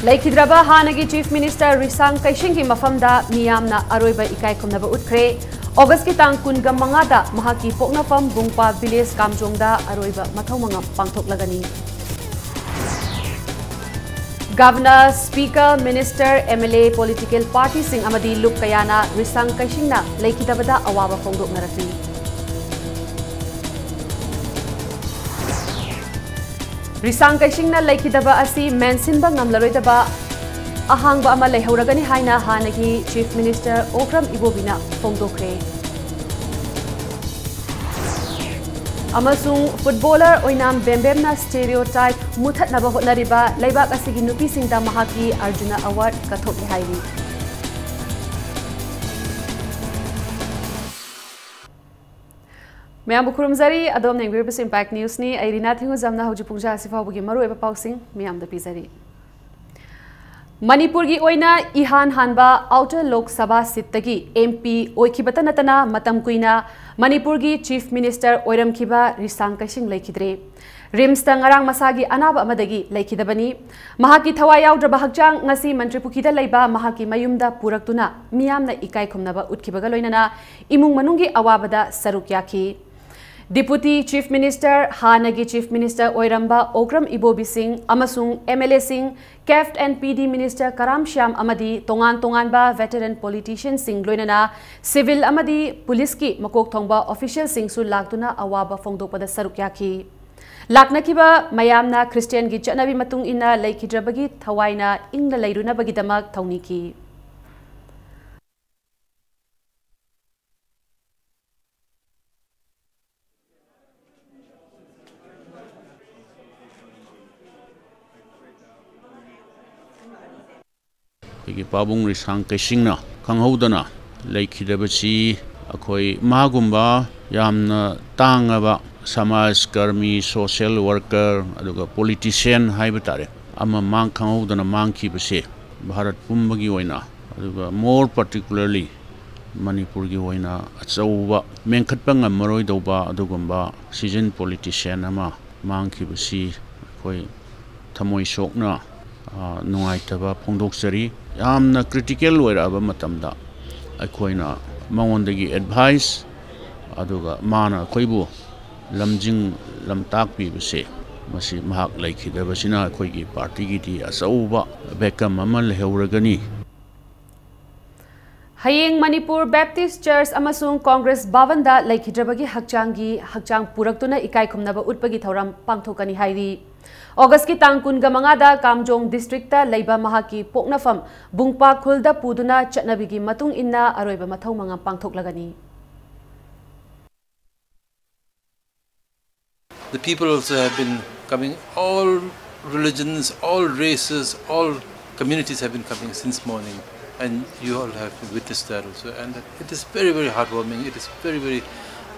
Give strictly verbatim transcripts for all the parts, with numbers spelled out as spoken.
ꯂꯩꯈꯤꯗ꯭ꯔꯕ ꯍꯥꯟꯅꯒꯤ Chief Minister ꯔꯤꯁꯥꯡ ꯀꯩꯁꯤꯡꯒꯤ ꯃꯐꯝꯗ ꯃꯤꯌꯥꯝꯅ ꯑꯔꯣꯏꯕ ꯏꯀꯥꯏ ꯈꯨꯝꯅꯕ ꯎꯠꯈ꯭ꯔꯦ꯫ August ꯀꯤ ꯇꯥꯡ ꯀꯨꯟꯒ ꯃꯉꯥꯗ ꯃꯍꯥꯛꯀꯤ ꯄꯣꯛꯅꯐꯝ ꯕꯨꯡꯄꯥ village ꯀꯥꯝꯖꯣꯡꯗ ꯑꯔꯣꯏꯕ ꯃꯊꯧ ꯃꯉꯝ ꯄꯥꯡꯊꯣꯛꯂꯒꯅꯤ꯫ Governor, Speaker, Minister, M L A, political party ꯁꯤꯡ ꯑꯃꯗꯤ ꯂꯨꯞ ꯀꯌꯥꯅ ꯔꯤꯁꯥꯡ ꯀꯩꯁꯤꯡꯅ ꯂꯩꯈꯤꯗꯕꯗ ꯑꯋꯥꯕ ꯐꯣꯡꯗꯣꯛꯅꯔꯛꯂꯤ꯫ ꯔꯤꯁꯥꯡ ꯀꯩꯁꯤꯡꯅ ꯂꯩꯈꯤꯗꯕ ꯑꯁꯤ ꯃꯦꯟꯁꯤꯟꯕ ꯉꯝꯂꯔꯣꯏꯗꯕ ꯑꯍꯥꯡꯕ ꯑꯃ ꯂꯩꯍꯧꯔꯒꯅꯤ ꯍꯥꯏꯅ ꯍꯥꯟꯅꯒꯤ Chief Minister ꯑꯣꯀ꯭ꯔꯝ ꯏꯕꯣꯕꯤꯅ ꯐꯣꯡꯗꯣꯛꯈ꯭ꯔꯦ꯫ ꯑꯃꯁꯨꯡ footballer ꯑꯣꯏꯅꯥꯝ ꯕꯦꯝꯕꯦꯝꯅ stereotype ꯃꯨꯊꯠꯅꯕ ꯍꯣꯠꯅꯔꯤꯕ ꯂꯩꯕꯥꯛ ꯑꯁꯤꯒꯤ ꯅꯨꯄꯤꯁꯤꯡꯗ ꯃꯍꯥꯛꯀꯤ ꯑꯔꯖꯨꯅ award ꯀꯠꯊꯣꯛꯂꯦ ꯍꯥꯏꯔꯤ꯫ ꯃꯌꯥꯝꯕꯨ ꯈꯨꯔꯨꯝꯖꯔꯤ꯫ ꯑꯗꯣꯝꯅ ꯌꯦꯡꯕꯤꯔꯤꯕꯁꯤ Impact News ꯅꯤ꯫ ꯑꯩ ꯔꯤꯅꯥ ꯊꯤꯡꯉꯨꯖꯝꯅ ꯍꯧꯖꯤꯛ ꯄꯨꯡ ꯑꯁꯤ ꯐꯥꯎꯕꯒꯤ ꯃꯔꯨꯑꯣꯏꯕ ꯄꯥꯎꯁꯤꯡ ꯃꯤꯌꯥꯝꯗ ꯄꯤꯖꯔꯤ꯫ ꯃꯅꯤꯄꯨꯔꯒꯤ ꯑꯣꯏꯅ ꯏꯍꯥꯟ ꯍꯥꯟꯕ Outer Lok Sabha seat ꯇꯒꯤ M P ꯑꯣꯏꯈꯤꯕꯇ ꯅꯠꯇꯅ ꯃꯇꯝ ꯀꯨꯏꯅ ꯃꯅꯤꯄꯨꯔꯒꯤ Chief Minister ꯑꯣꯏꯔꯝꯈꯤꯕ ꯔꯤꯁꯥꯡ ꯀꯩꯁꯤꯡ ꯂꯩꯈꯤꯗ꯭ꯔꯦ꯫ RIMS ꯇ ꯉꯔꯥꯡ ꯃꯁꯥꯒꯤ ꯑꯅꯥꯕ ꯑꯃꯗꯒꯤ ꯂꯩꯈꯤꯗꯕꯅꯤ꯫ ꯃꯍꯥꯛꯀꯤ ꯊꯋꯥꯏ ꯌꯥꯎꯗ꯭ꯔꯕ ꯍꯛꯆꯥꯡ ꯉꯁꯤ ꯃꯟꯇ꯭ꯔꯤ ꯄꯨꯈ꯭ꯔꯤꯗ ꯂꯩꯕ ꯃꯍꯥꯛꯀꯤ ꯃꯌꯨꯝꯗ ꯄꯨꯔꯛꯇꯨꯅ ꯃꯤꯌꯥꯝꯅ ꯏꯀꯥꯏ ꯈꯨꯝꯅꯕ ꯎꯠꯈꯤꯕꯒ ꯂꯣꯏꯅꯅ ꯏꯃꯨꯡ ꯃꯅꯨꯡꯒꯤ ꯑꯋꯥꯕꯗ ꯁꯔꯨꯛ ꯌꯥꯈꯤ꯫ Deputy Chief Minister, ꯍꯥꯟꯅꯒꯤ Chief Minister ꯑꯣꯏꯔꯝꯕ ꯑꯣꯀ꯭ꯔꯝ ꯏꯕꯣꯕꯤ ꯁꯤꯡ ꯑꯃꯁꯨꯡ M L A ꯁꯤꯡ, CAFT and P D Minister ꯀꯔꯥꯝ ꯁ꯭ꯌꯥꯝ ꯑꯃꯗꯤ ꯇꯣꯉꯥꯟ ꯇꯣꯉꯥꯟꯕ veteran politician ꯁꯤꯡ ꯂꯣꯏꯅꯅ civil ꯑꯃꯗꯤ ꯄꯨꯂꯤꯁꯀꯤ ꯃꯀꯣꯛ ꯊꯣꯡꯕ official ꯁꯤꯡꯁꯨ ꯂꯥꯛꯇꯨꯅ ꯑꯋꯥꯕ ꯐꯣꯡꯗꯣꯛꯄꯗ ꯁꯔꯨꯛ ꯌꯥꯈꯤ꯫ ꯂꯥꯛꯅꯈꯤꯕ ꯃꯌꯥꯝꯅ ꯈ꯭ꯔꯤꯁꯇꯤꯌꯥꯟꯒꯤ ꯆꯠꯅꯕꯤ ꯃꯇꯨꯡ ꯏꯟꯅ ꯂꯩꯈꯤꯗ꯭ꯔꯕꯒꯤ ꯊꯋꯥꯏꯅ ꯏꯪꯅ ꯂꯩꯔꯨꯅꯕꯒꯤꯗꯃꯛ ꯊꯧꯅꯤꯈꯤ꯫ ꯑꯩꯈꯣꯏꯒꯤ ꯄꯥꯕꯨꯡ ꯔꯤꯁꯥꯡ ꯀꯩꯁꯤꯡꯅ ꯈꯪꯍꯧꯗꯅ ꯂꯩꯈꯤꯗꯕꯁꯤ ꯑꯩꯈꯣꯏ ꯃꯥꯒꯨꯝꯕ ꯌꯥꯝꯅ ꯇꯥꯡꯉꯕ ꯁꯃꯥꯖ ꯀꯔꯃꯤ, social worker, ꯑꯗꯨꯒ politician ꯍꯥꯏꯕ ꯇꯥꯔꯦ, ꯑꯃ ꯃꯥꯡ ꯈꯪꯍꯧꯗꯅ ꯃꯥꯡꯈꯤꯕꯁꯦ ꯚꯥꯔꯠ ꯄꯨꯝꯕꯒꯤ ꯑꯣꯏꯅ, ꯑꯗꯨꯒ more particularly ꯃꯅꯤꯄꯨꯔꯒꯤ ꯑꯣꯏꯅ ꯑꯆꯧꯕ ꯃꯦꯟꯈꯠꯄ ꯉꯝꯃꯔꯣꯏꯗꯧꯕ ꯑꯗꯨꯒꯨꯝꯕ seasoned politician ꯑꯃ ꯃꯥꯡꯈꯤꯕꯁꯤ ꯑꯩꯈꯣꯏ ꯊꯃꯣꯏ ꯁꯣꯛꯅ ꯅꯨꯡꯉꯥꯏꯇꯕ ꯐꯣꯡꯗꯣꯛꯆꯔꯤ꯫ ꯌꯥꯝꯅ ꯀ꯭ꯔꯤꯇꯤꯀꯦꯜ ꯑꯣꯏꯔꯛꯑꯕ ꯃꯇꯝꯗ ꯑꯩꯈꯣꯏꯅ ꯃꯉꯣꯟꯗꯒꯤ ꯑꯦꯗꯚꯥꯏꯁ, ꯑꯗꯨꯒ ꯃꯥꯅ ꯑꯩꯈꯣꯏꯕꯨ ꯂꯝꯖꯤꯡ ꯂꯝꯇꯥꯛꯄꯤꯕꯁꯦ, ꯃꯁꯤ ꯃꯍꯥꯛ ꯂꯩꯈꯤꯗꯕꯁꯤꯅ ꯑꯩꯈꯣꯏꯒꯤ ꯄꯥꯔꯇꯤꯒꯤꯗꯤ ꯑꯆꯧꯕ ꯕꯦꯀꯝ ꯑꯃ ꯂꯩꯍꯧꯔꯒꯅꯤ꯫ ꯍꯌꯦꯡ ꯃꯅꯤꯄꯨꯔ ꯕꯦꯞꯇꯤꯁ ꯆꯔꯆ ꯑꯃꯁꯨꯡ ꯀꯣꯡꯒ꯭ꯔꯦꯁ ꯚꯕꯟꯗ ꯂꯩꯈꯤꯗ꯭ꯔꯕꯒꯤ ꯍꯛꯆꯥꯡꯒꯤ ꯍꯛꯆꯥꯡ ꯄꯨꯔꯛꯇꯨꯅ ꯏꯀꯥꯏ ꯈꯨꯝꯅꯕ ꯎꯠꯄꯒꯤ ꯊꯧꯔꯝ ꯄꯥꯡꯊꯣꯛꯀꯅꯤ ꯍꯥꯏꯔꯤ꯫ ꯑꯣꯒꯁꯀꯤ ꯇꯥꯡ ꯀꯨꯟꯒ ꯃꯉꯥꯗ ꯀꯥꯝꯖꯣꯡ ꯗꯤꯁꯇ꯭ꯔꯤꯛꯇ ꯂꯩꯕ ꯃꯍꯥꯛꯀꯤ ꯄꯣꯛꯅꯐꯝ ꯕꯨꯡꯄꯥ ꯈꯨꯜꯗ ꯄꯨꯗꯨꯅ ꯆꯠꯅꯕꯤꯒꯤ ꯃꯇꯨꯡ ꯏꯟꯅ ꯑꯔꯣꯏꯕ ꯃꯊꯧ ꯃꯉꯝ ꯄꯥꯡꯊꯣꯛꯂꯒꯅꯤ꯫ The people also have been coming, all religions, all races, all communities have been coming since morning, and you all have witnessed that also. And it is very, very heartwarming. It is very, very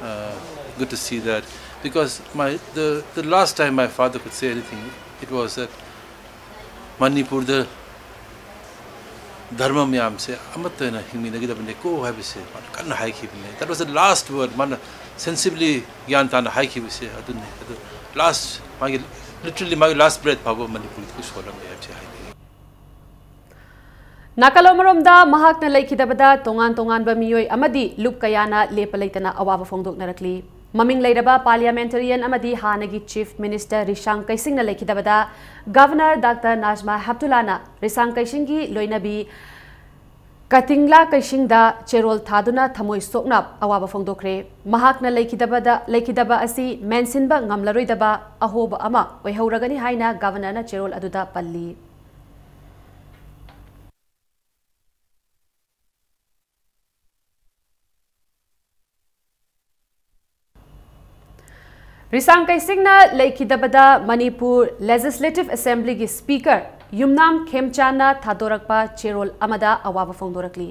uh, good to see that, because my the, the last time my father could say anything, it was that ꯃꯅꯤꯄꯨꯔꯗ ꯙꯔꯃ ꯃꯌꯥꯝꯁꯦ ꯑꯃꯠꯇ ꯑꯣꯏꯅ ꯍꯤꯡꯃꯤꯟꯅꯒꯗꯕꯅꯤꯀꯣ ꯍꯥꯏꯕꯁꯦ ꯃꯥꯅ ꯀꯟꯅ ꯍꯥꯏꯈꯤꯕꯅꯦ꯫ That was the last word ꯃꯥꯅ sensibly, ꯒ꯭ꯌꯥꯟ ꯇꯥꯅ ꯍꯥꯏꯈꯤꯕꯁꯦ ꯑꯗꯨꯅꯤ꯫ ꯑꯗꯨ ꯂꯥꯁ ꯃꯥꯒꯤ, ꯂꯤꯇꯔꯦꯜꯂꯤ ꯃꯥꯒꯤ ꯂꯥꯁ ꯕ꯭ꯔꯦꯠ ꯐꯥꯎꯕ ꯃꯅꯤꯄꯨꯔꯒꯤ ꯁꯣꯜꯂꯝꯃꯦ ꯍꯥꯏꯕꯁꯦ ꯍꯥꯏꯅꯤꯡꯉꯤ꯫ ꯅꯥꯀꯜ ꯑꯃꯔꯣꯝꯗ ꯃꯍꯥꯛꯅ ꯂꯩꯈꯤꯗꯕꯗ ꯇꯣꯉꯥꯟ ꯇꯣꯉꯥꯟꯕ ꯃꯤꯑꯣꯏ ꯑꯃꯗꯤ ꯂꯨꯞ ꯀꯌꯥꯅ ꯂꯦꯞꯄ ꯂꯩꯇꯅ ꯑꯋꯥꯕ ꯐꯣꯡꯗꯣꯛꯅꯔꯛꯂꯤ꯫ ꯃꯃꯤꯡ ꯂꯩꯔꯕ ꯄꯥꯔꯂꯤꯌꯥꯃꯦꯟꯇꯔꯤꯌꯟ ꯑꯃꯗꯤ ꯍꯥꯟꯅꯒꯤ ꯆꯤꯐ ꯃꯤꯅꯤꯁꯇꯔ ꯔꯤꯁꯥꯡ ꯀꯩꯁꯤꯡꯅ ꯂꯩꯈꯤꯗꯕꯗ ꯒꯚꯔꯅꯔ ꯗꯥꯛꯇꯔ ꯅꯥꯖꯃꯥ ꯍꯦꯞꯇꯨꯂꯥꯅ ꯔꯤꯁꯥꯡ ꯀꯩꯁꯤꯡꯒꯤ ꯂꯣꯏꯅꯕꯤ ꯀꯇꯤꯡꯂꯥ ꯀꯩꯁꯤꯡꯗ ꯆꯦꯔꯣꯜ ꯊꯥꯗꯨꯅ ꯊꯃꯣꯏ ꯁꯣꯛꯅ ꯑꯋꯥꯕ ꯐꯣꯡꯗꯣꯛꯈ꯭ꯔꯦ꯫ ꯃꯍꯥꯛꯅ ꯂꯩꯈꯤꯗꯕꯗ, ꯂꯩꯈꯤꯗꯕ ꯑꯁꯤ ꯃꯦꯟꯁꯤꯟꯕ ꯉꯝꯂꯔꯣꯏꯗꯕ ꯑꯍꯣꯕ ꯑꯃ ꯑꯣꯏꯍꯧꯔꯒꯅꯤ ꯍꯥꯏꯅ ꯒꯚꯔꯅꯔꯅ ꯆꯦꯔꯣꯜ ꯑꯗꯨꯗ ꯄꯜꯂꯤ꯫ ꯔꯤꯁꯥꯡ ꯀꯩꯁꯤꯡꯅ ꯂꯩꯈꯤꯗꯕꯗ ꯃꯅꯤꯄꯨꯔ ꯂꯦꯖꯤꯁꯂꯦꯇꯤꯚ ꯑꯦꯁꯦꯝꯕ꯭ꯂꯤꯒꯤ ꯁ꯭ꯄꯤꯀꯔ ꯌꯨꯝꯅꯥꯝ ꯈꯦꯝꯆꯥꯟꯅ ꯊꯥꯗꯣꯔꯛꯄ ꯆꯦꯔꯣꯜ ꯑꯃꯗ ꯑꯋꯥꯕ ꯐꯣꯡꯗꯣꯔꯛꯂꯤ꯫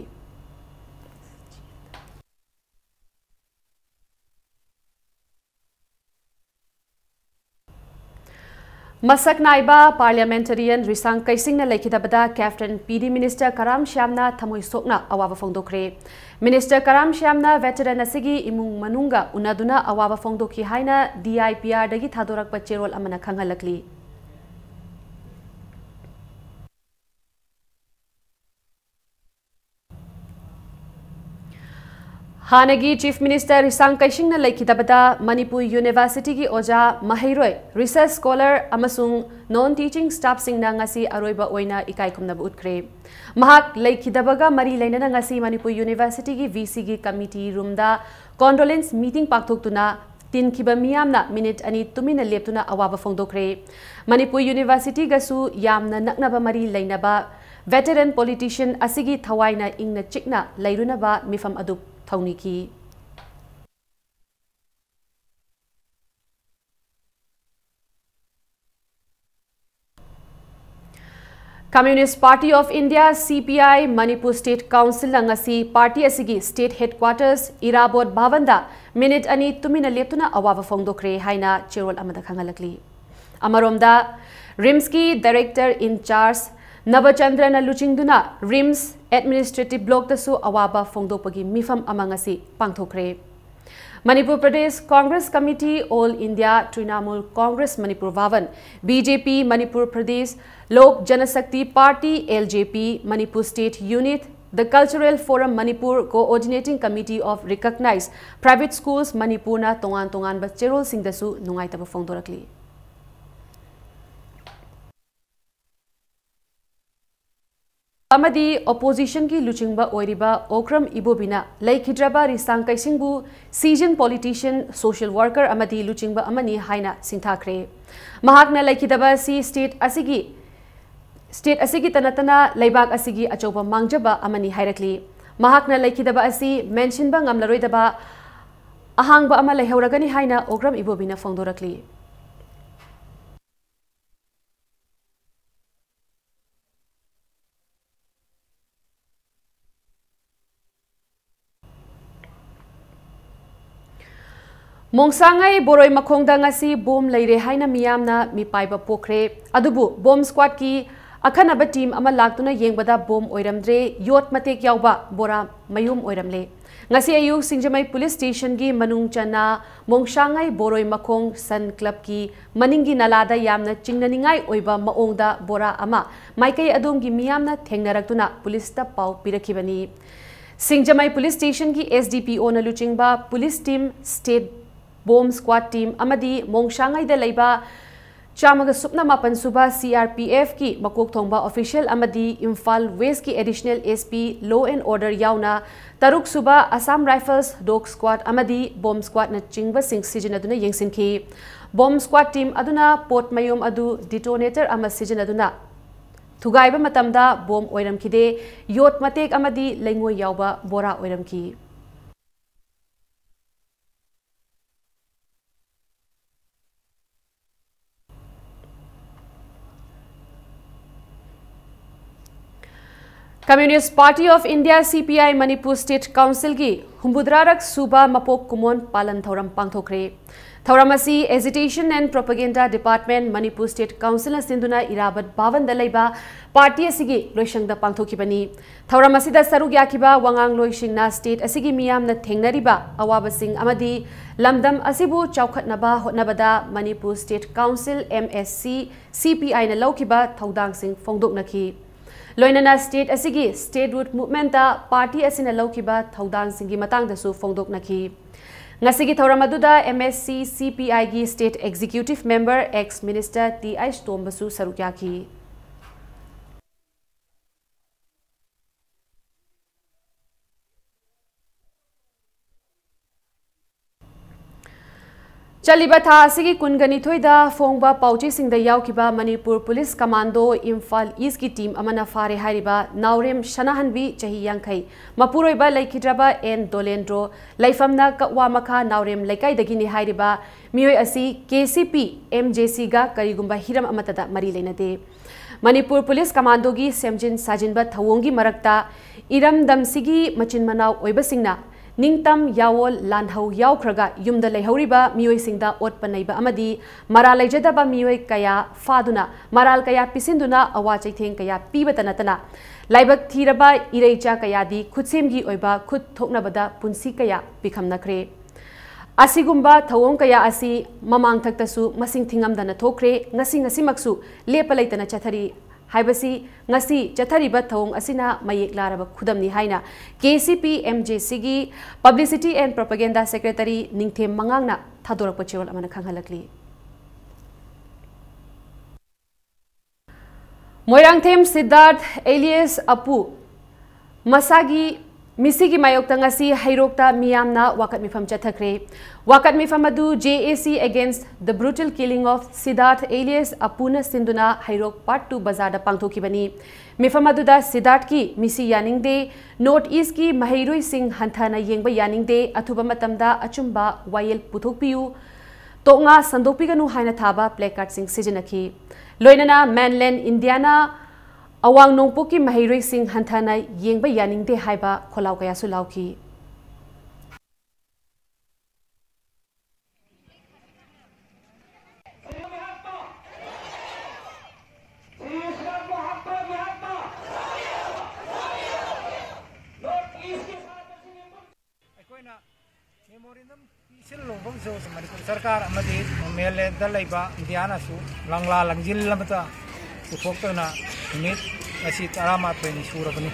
ꯃꯁꯛ ꯅꯥꯏꯕ ꯄꯥꯔꯂꯤꯌꯥꯃꯦꯟꯇꯔꯤꯌꯟ ꯔꯤꯁꯥꯡ ꯀꯩꯁꯤꯡꯅ ꯂꯩꯈꯤꯗꯕꯗ ꯀꯦꯞꯇꯦꯟ ꯄꯤ ꯗꯤ ꯃꯤꯅꯤꯁꯇꯔ ꯀꯔꯥꯝ ꯁ꯭ꯌꯥꯝꯅ ꯊꯃꯣꯏ ꯁꯣꯛꯅ ꯑꯋꯥꯕ ꯐꯣꯡꯗꯣꯛꯈ꯭ꯔꯦ꯫ ꯃꯤꯅꯤꯁꯇꯔ ꯀꯔꯥꯝ ꯁ꯭ꯌꯥꯝꯅ ꯚꯦꯇꯔꯟ ꯑꯁꯤꯒꯤ ꯏꯃꯨꯡ ꯃꯅꯨꯡꯒ ꯎꯅꯗꯨꯅ ꯑꯋꯥꯕ ꯐꯣꯡꯗꯣꯛꯈꯤ ꯍꯥꯏꯅ ꯗꯤ ꯑꯥꯏ ꯄꯤ ꯑꯥꯔꯗꯒꯤ ꯊꯥꯗꯣꯔꯛꯄ ꯆꯦꯔꯣꯜ ꯑꯃꯅ ꯈꯪꯍꯜꯂꯛꯂꯤ꯫ ꯍꯥꯟꯅꯒꯤ Chief Minister ꯔꯤꯁꯥꯡ ꯀꯩꯁꯤꯡꯅ ꯂꯩꯈꯤꯗꯕꯗ ꯃꯅꯤꯄꯨꯔ Universityꯒꯤ ꯑꯣꯖꯥ, ꯃꯍꯩꯔꯣꯏ, research scholar ꯑꯃꯁꯨꯡ non teaching staffꯁꯤꯡꯅ ꯉꯁꯤ ꯑꯔꯣꯏꯕ ꯑꯣꯏꯅ ꯏꯀꯥꯏ ꯈꯨꯝꯅꯕ ꯎꯠꯈ꯭ꯔꯦ꯫ ꯃꯍꯥꯛ ꯂꯩꯈꯤꯗꯕꯒ ꯃꯔꯤ ꯂꯩꯅꯅ ꯉꯁꯤ ꯃꯅꯤꯄꯨꯔ Universityꯒꯤ VCꯒꯤ committee roomꯗ condolence meeting ꯄꯥꯡꯊꯣꯛꯇꯨꯅ ꯇꯤꯟꯈꯤꯕ ꯃꯤꯌꯥꯝꯅ minute ꯑꯅꯤ ꯇꯨꯃꯤꯟꯅ ꯂꯦꯞꯇꯨꯅ ꯑꯋꯥꯕ ꯐꯣꯡꯗꯣꯛꯈ꯭ꯔꯦ꯫ ꯃꯅꯤꯄꯨꯔ Universityꯒꯁꯨ ꯌꯥꯝꯅ ꯅꯛꯅꯕ ꯃꯔꯤ ꯂꯩꯅꯕ veteran politician ꯑꯁꯤꯒꯤ ꯊꯋꯥꯏꯅ ꯏꯪꯅ ꯆꯤꯛꯅ ꯂꯩꯔꯨꯅꯕ ꯃꯤꯐꯝ ꯑꯗꯨ ꯊꯧꯅꯤꯈꯤ꯫ Communist Party of India, CPI, Manipur State Councilꯅ ꯉꯁꯤ party ꯑꯁꯤꯒꯤ state headquarters ꯏꯔꯥꯕꯣꯠ ꯚꯕꯟꯗ minute ꯑꯅꯤ ꯇꯨꯃꯤꯟꯅ ꯂꯦꯞꯇꯨꯅ ꯑꯋꯥꯕ ꯐꯣꯡꯗꯣꯛꯈ꯭ꯔꯦ ꯍꯥꯏꯅ ꯆꯦꯔꯣꯜ ꯑꯃꯗ ꯈꯪꯍꯜꯂꯛꯂꯤ꯫ ꯑꯃꯔꯣꯝꯗ, RIMSꯀꯤ director in charge ꯅꯕꯆꯟꯗ꯭ꯔꯅ ꯂꯨꯆꯤꯡꯗꯨꯅ RIMS administrative blockꯇꯁꯨ ꯑꯋꯥꯕ ꯐꯣꯡꯗꯣꯛꯄꯒꯤ ꯃꯤꯐꯝ ꯑꯃ ꯉꯁꯤ ꯄꯥꯡꯊꯣꯛꯈ꯭ꯔꯦ꯫ Manipur Pradesh Congress Committee, All India Trinamool Congress Manipur Bhavan, BJP Manipur Pradesh Lok Janashakti Party, LJP, Manipur State Unit, The Cultural Forum Manipur, Coordinating Committee of Recognized Private Schools Manipurꯅ ꯇꯣꯉꯥꯟ ꯇꯣꯉꯥꯟꯕ ꯆꯦꯔꯣꯜꯁꯤꯡꯗꯁꯨ ꯅꯨꯡꯉꯥꯏꯇꯕ ꯐꯣꯡꯗꯣꯔꯛꯂꯤ꯫ ꯑꯃꯗꯤ oppositionꯒꯤ ꯂꯨꯆꯤꯡꯕ ꯑꯣꯏꯔꯤꯕ ꯑꯣꯀ꯭ꯔꯝ ꯏꯕꯣꯕꯤꯅ ꯂꯩꯈꯤꯗ꯭ꯔꯕ ꯔꯤꯁꯥꯡ ꯀꯩꯁꯤꯡꯕꯨ seasoned politician, social worker ꯑꯃꯗꯤ ꯂꯨꯆꯤꯡꯕ ꯑꯃꯅꯤ ꯍꯥꯏꯅ ꯁꯤꯡꯊꯥꯈ꯭ꯔꯦ꯫ ꯃꯍꯥꯛꯅ ꯂꯩꯈꯤꯗꯕ ꯑꯁꯤ state ꯑꯁꯤꯒꯤ, state ꯑꯁꯤꯒꯤꯇ ꯅꯠꯇꯅ ꯂꯩꯕꯥꯛ ꯑꯁꯤꯒꯤ ꯑꯆꯧꯕ ꯃꯥꯡꯖꯕ ꯑꯃꯅꯤ ꯍꯥꯏꯔꯛꯂꯤ꯫ ꯃꯍꯥꯛꯅ ꯂꯩꯈꯤꯗꯕ ꯑꯁꯤ ꯃꯦꯟꯁꯤꯟꯕ ꯉꯝꯂꯔꯣꯏꯗꯕ ꯑꯍꯥꯡꯕ ꯑꯃ ꯂꯩꯍꯧꯔꯒꯅꯤ ꯍꯥꯏꯅ ꯑꯣꯀ꯭ꯔꯝ ꯏꯕꯣꯕꯤꯅ ꯐꯣꯡꯗꯣꯔꯛꯂꯤ꯫ ꯃꯣꯡꯁꯥꯉꯥꯏ ꯕꯣꯔꯣꯏ ꯃꯈꯣꯡꯗ ꯉꯁꯤ ꯕꯣꯝ ꯂꯩꯔꯦ ꯍꯥꯏꯅ ꯃꯤꯌꯥꯝꯅ ꯃꯤꯄꯥꯏꯕ ꯄꯣꯛꯈ꯭ꯔꯦ꯫ ꯑꯗꯨꯕꯨ ꯕꯣꯝ squadꯀꯤ ꯑꯈꯟꯅꯕ team ꯑꯃ ꯂꯥꯛꯇꯨꯅ ꯌꯦꯡꯕꯗ ꯕꯣꯝ ꯑꯣꯏꯔꯝꯗ꯭ꯔꯦ, ꯌꯣꯠ ꯃꯇꯦꯛ ꯌꯥꯎꯕ ꯕꯣꯔꯥ ꯃꯌꯨꯝ ꯑꯣꯏꯔꯝꯂꯦ꯫ ꯉꯁꯤ ꯑꯌꯨꯛ ꯁꯤꯡꯖꯃꯩ police stationꯒꯤ ꯃꯅꯨꯡ ꯆꯟꯅ ꯃꯣꯡꯁꯥꯉꯥꯏ ꯕꯣꯔꯣꯏ ꯃꯈꯣꯡ Sun Clubꯀꯤ ꯃꯅꯤꯡꯒꯤ ꯅꯂꯥꯗ ꯌꯥꯝꯅ ꯆꯤꯡꯅꯅꯤꯡꯉꯥꯏ ꯑꯣꯏꯕ ꯃꯑꯣꯡꯗ ꯕꯣꯔꯥ ꯑꯃ ꯃꯥꯏꯀꯩ ꯑꯗꯣꯝꯒꯤ ꯃꯤꯌꯥꯝꯅ ꯊꯦꯡꯅꯔꯛꯇꯨꯅ policeꯇ ꯄꯥꯎ ꯄꯤꯔꯛꯈꯤꯕꯅꯤ꯫ ꯁꯤꯡꯖꯃꯩ ꯄꯨꯂꯤꯁ ꯁ꯭ꯇꯦꯁꯟꯒꯤ ꯑꯦꯁ ꯗꯤ ꯄꯤ ꯑꯣꯅ ꯂꯨꯆꯤꯡꯕ police team, state bomb squad team ꯑꯃꯗꯤ ꯃꯣꯡꯁꯥꯡꯉꯩꯗ ꯂꯩꯕ ꯆꯥꯝꯃꯒ ꯁꯨꯞꯅ ꯃꯥꯄꯟ ꯁꯨꯕ ꯁꯤ ꯑꯥꯔ ꯄꯤ ꯑꯦꯐꯀꯤ ꯃꯀꯣꯛ ꯊꯣꯡꯕ ꯑꯣꯐꯤꯁꯤꯌꯦꯜ ꯑꯃꯗꯤ ꯏꯝꯐꯥꯜ ꯋꯦꯁꯀꯤ additional S P law and order ꯌꯥꯎꯅ ꯇꯔꯨꯛ ꯁꯨꯕ ꯑꯁꯥꯝ ꯔꯥꯏꯐꯜꯁ, ꯗꯣꯒ ꯁ꯭ꯀ꯭ꯋꯥꯗ ꯑꯃꯗꯤ ꯕꯣꯝ ꯁ꯭ꯀ꯭ꯋꯥꯗꯅꯆꯤꯡꯕꯁꯤꯡ ꯁꯤꯖꯤꯟꯅꯗꯨꯅ ꯌꯦꯡꯁꯤꯟꯈꯤ꯫ ꯕꯣꯝ ꯁ꯭ꯀ꯭ꯋꯥꯗ ꯇꯤꯝ ꯑꯗꯨꯅ ꯄꯣꯠ ꯃꯌꯣꯝ ꯑꯗꯨ ꯗꯤꯇꯣꯅꯦꯇꯔ ꯑꯃ ꯁꯤꯖꯤꯟꯅꯗꯨꯅ ꯊꯨꯒꯥꯏꯕ ꯃꯇꯝꯗ ꯕꯣꯝ ꯑꯣꯏꯔꯝꯈꯤꯗꯦ, ꯌꯣꯠ ꯃꯇꯦꯛ ꯑꯃꯗꯤ ꯂꯩꯉꯣꯏ ꯌꯥꯎꯕ ꯕꯣꯔꯥ ꯑꯣꯏꯔꯝꯈꯤ꯫ Communist Party of India, C P I, Manipur state ꯀꯥꯎꯟꯁꯤꯜꯒꯤ ꯍꯨꯝꯐꯨꯇꯔꯥꯔꯛ ꯁꯨꯕ ꯃꯄꯣꯛ ꯀꯨꯝꯑꯣꯟ ꯄꯥꯂꯟ ꯊꯧꯔꯝ ꯄꯥꯡꯊꯣꯛꯈ꯭ꯔꯦ꯫ ꯊꯧꯔꯝ ꯑꯁꯤ Agitation and Propaganda Department, Manipur state ꯀꯥꯎꯟꯁꯤꯜꯅ ꯁꯤꯟꯗꯨꯅ ꯏꯔꯥꯕꯠ ꯚꯕꯟꯗ ꯂꯩꯕ ꯄꯥꯔꯇꯤ ꯑꯁꯤꯒꯤ ꯂꯣꯏꯁꯪꯗ ꯄꯥꯡꯊꯣꯛꯈꯤꯕꯅꯤ꯫ ꯊꯧꯔꯝ ꯑꯁꯤꯗ ꯁꯔꯨꯛ ꯌꯥꯈꯤꯕ ꯋꯥꯉꯥꯡꯂꯣꯏꯁꯤꯡꯅ ꯁ꯭ꯇꯦꯠ ꯑꯁꯤꯒꯤ ꯃꯤꯌꯥꯝꯅ ꯊꯦꯡꯅꯔꯤꯕ ꯑꯋꯥꯕꯁꯤꯡ ꯑꯃꯗꯤ ꯂꯝꯗꯝ ꯑꯁꯤꯕꯨ ꯆꯥꯎꯈꯠꯅꯕ ꯍꯣꯠꯅꯕꯗ Manipur state council, M S C, C P I ꯅ ꯂꯧꯈꯤꯕ ꯊꯧꯗꯥꯡꯁꯤꯡ ꯐꯣꯡꯗꯣꯛꯅꯈꯤ꯫ ꯂꯣꯏꯅꯅ ꯁ꯭ꯇꯦꯠ ꯑꯁꯤꯒꯤ ꯁ꯭ꯇꯦꯠꯍꯨꯗ ꯃꯨꯚꯃꯦꯟꯠꯇ ꯄꯥꯔꯇꯤ ꯑꯁꯤꯅ ꯂꯧꯈꯤꯕ ꯊꯧꯗꯥꯡꯁꯤꯡꯒꯤ ꯃꯇꯥꯡꯗꯁꯨ ꯐꯣꯡꯗꯣꯛꯅꯈꯤ꯫ ꯉꯁꯤꯒꯤ ꯊꯧꯔꯝ ꯑꯗꯨꯗ M S C C P I ꯒꯤ state executive member, ex minister T I ꯇꯣꯝꯕꯁꯨ ꯁꯔꯨꯛ ꯌꯥꯈꯤ꯫ ꯆꯠꯂꯤꯕ ꯊꯥ ꯑꯁꯤꯒꯤ ꯀꯨꯟꯒ ꯅꯤꯊꯣꯏꯗ ꯐꯣꯡꯕ ꯄꯥꯎꯆꯦꯁꯤꯡꯗ ꯌꯥꯎꯈꯤꯕ ꯃꯅꯤꯄꯨꯔ ꯄꯨꯂꯤꯁ ꯀꯃꯥꯟꯗꯣ ꯏꯝꯐꯥꯜ ꯏꯁ꯭ꯠꯀꯤ ꯇꯤꯝ ꯑꯃꯅ ꯐꯥꯔꯦ ꯍꯥꯏꯔꯤꯕ ꯅꯥꯎꯔꯦꯝ ꯁꯅꯥꯍꯟꯕꯤ, ꯆꯍꯤ ꯌꯥꯡꯈꯩ, ꯃꯄꯨꯔꯣꯏꯕ ꯂꯩꯈꯤꯗ꯭ꯔꯕ ꯑꯦꯟ ꯗꯣꯂꯦꯟꯗ꯭ꯔꯣ, ꯂꯩꯐꯝꯅ ꯀꯛꯋꯥ ꯃꯈꯥ ꯅꯥꯎꯔꯦꯝ ꯂꯩꯀꯥꯏꯗꯒꯤꯅꯤ ꯍꯥꯏꯔꯤꯕ ꯃꯤꯑꯣꯏ ꯑꯁꯤ ꯀꯦ ꯁꯤ ꯄꯤ, ꯑꯦꯝ ꯖꯦ ꯁꯤꯒ ꯀꯔꯤꯒꯨꯝꯕ ꯍꯤꯔꯝ ꯑꯃꯠꯇꯗ ꯃꯔꯤ ꯂꯩꯅꯗꯦ꯫ ꯃꯅꯤꯄꯨꯔ ꯄꯨꯂꯤꯁ ꯀꯃꯥꯟꯗꯣꯒꯤ ꯁꯦꯝꯖꯤꯟ ꯁꯥꯖꯤꯟꯕ ꯊꯧꯑꯣꯡꯒꯤ ꯃꯔꯛꯇ ꯏꯔꯝꯗꯝꯁꯤꯒꯤ ꯃꯆꯤꯟ ꯃꯅꯥꯎ ꯑꯣꯏꯕꯁꯤꯡꯅ ꯅꯤꯡꯇꯝ ꯌꯥꯑꯣꯜ ꯂꯥꯟꯍꯧ ꯌꯥꯎꯈ꯭ꯔꯒ ꯌꯨꯝꯗ ꯂꯩꯍꯧꯔꯤꯕ ꯃꯤꯑꯣꯏꯁꯤꯡꯗ ꯑꯣꯠꯄ ꯅꯩꯕ ꯑꯃꯗꯤ ꯃꯔꯥꯜ ꯂꯩꯖꯗꯕ ꯃꯤꯑꯣꯏ ꯀꯌꯥ ꯐꯥꯗꯨꯅ ꯃꯔꯥꯜ ꯀꯌꯥ ꯄꯤꯁꯤꯟꯗꯨꯅ ꯑꯋꯥ ꯆꯩꯊꯦꯡ ꯀꯌꯥ ꯄꯤꯕꯇ ꯅꯠꯇꯅ ꯂꯥꯏꯕꯛ ꯊꯤꯔꯕ ꯏꯔꯩꯆꯥ ꯀꯌꯥꯗꯤ ꯈꯨꯠꯁꯦꯝꯒꯤ ꯑꯣꯏꯕ ꯈꯨꯠ ꯊꯣꯛꯅꯕꯗ ꯄꯨꯟꯁꯤ ꯀꯌꯥ ꯄꯤꯈꯝꯅꯈ꯭ꯔꯦ꯫ ꯑꯁꯤꯒꯨꯝꯕ ꯊꯧꯑꯣꯡ ꯀꯌꯥ ꯑꯁꯤ ꯃꯃꯥꯡꯊꯛꯇꯁꯨ ꯃꯁꯤꯡ ꯊꯤꯉꯝꯗꯅ ꯊꯣꯛꯈ꯭ꯔꯦ, ꯉꯁꯤ ꯉꯁꯤꯃꯛꯁꯨ ꯂꯦꯞꯄ ꯂꯩꯇꯅ ꯆꯠꯊꯔꯤ꯫ ꯍꯥꯏꯕꯁꯤ ꯉꯁꯤ ꯆꯠꯊꯔꯤꯕ ꯊꯧꯑꯣꯡ ꯑꯁꯤꯅ ꯃꯌꯦꯛ ꯂꯥꯔꯕ ꯈꯨꯗꯝꯅꯤ ꯍꯥꯏꯅ K C P M J ꯁꯤꯒꯤ Publicity and Propaganda Secretary ꯅꯤꯡꯊꯦꯝ ꯃꯉꯥꯡꯅ ꯊꯥꯗꯣꯔꯛꯄ ꯆꯦꯔꯣꯜ ꯑꯃꯅ ꯈꯪꯍꯜꯂꯛꯂꯤ꯫ ꯃꯣꯏꯔꯥꯡꯊꯦꯝ ꯁꯤꯗꯥꯔꯊ alias ꯑꯄꯨ ꯃꯁꯥꯒꯤ ꯃꯤꯁꯤꯒꯤ ꯃꯥꯌꯣꯛꯇ ꯉꯁꯤ ꯍꯩꯔꯣꯛꯇ ꯃꯤꯌꯥꯝꯅ ꯋꯥꯀꯠ ꯃꯤꯐꯝ ꯆꯠꯊꯈ꯭ꯔꯦ꯫ ꯋꯥꯀꯠ ꯃꯤꯐꯝ ꯑꯗꯨ J A C Against the Brutal Killing of Siddharth alias ꯑꯄꯨꯅ ꯁꯤꯟꯗꯨꯅ ꯍꯩꯔꯣꯛ Part two ꯕꯖꯥꯔꯗ ꯄꯥꯡꯊꯣꯛꯈꯤꯕꯅꯤ꯫ ꯃꯤꯐꯝ ꯑꯗꯨꯗ ꯁꯤꯗꯥꯔꯊꯀꯤ ꯃꯤꯁꯤ ꯌꯥꯅꯤꯡꯗꯦ, North Eastꯀꯤ ꯃꯍꯩꯔꯣꯏꯁꯤꯡ ꯍꯟꯊꯅ ꯌꯦꯡꯕ ꯌꯥꯅꯤꯡꯗꯦ, ꯑꯊꯨꯕ ꯃꯇꯝꯗ ꯑꯆꯨꯝꯕ ꯋꯥꯌꯦꯜ ꯄꯨꯊꯣꯛꯄꯤꯌꯨ, ꯇꯣꯛꯉꯥ ꯁꯟꯗꯣꯛꯄꯤꯒꯅꯨ ꯍꯥꯏꯅ ꯊꯥꯕ placardꯁꯤꯡ ꯁꯤꯖꯤꯟꯅꯈꯤ꯫ ꯂꯣꯏꯅꯅ Mainland Indiaꯅ ꯑꯋꯥꯡ ꯅꯣꯡꯄꯣꯛꯀꯤ ꯃꯍꯩꯔꯣꯏꯁꯤꯡ ꯍꯟꯊꯅ ꯌꯦꯡꯕ ꯌꯥꯅꯤꯡꯗꯦ ꯍꯥꯏꯕ ꯈꯣꯜꯂꯥꯎ ꯀꯌꯥꯁꯨ ꯂꯥꯎꯈꯤ꯫ ꯑꯩꯈꯣꯏꯅ memorandum ꯄꯤꯁꯤꯜꯂꯨꯕ ꯑꯃꯁꯨ ꯃꯅꯤꯄꯨꯔ ꯁꯔꯀꯥꯔ ꯑꯃꯗꯤ Mainlandꯗ ꯂꯩꯕ ꯏꯟꯗꯤꯌꯥꯅꯁꯨ ꯂꯪꯂꯥ ꯂꯪꯖꯤꯜ ꯑꯃꯠꯇ ꯄꯨꯊꯣꯛꯇꯅ ꯅꯨꯃꯤꯠ ꯉꯁꯤ ꯇꯔꯥꯃꯥꯊꯣꯏꯅꯤ ꯁꯨꯔꯕꯅꯤ꯫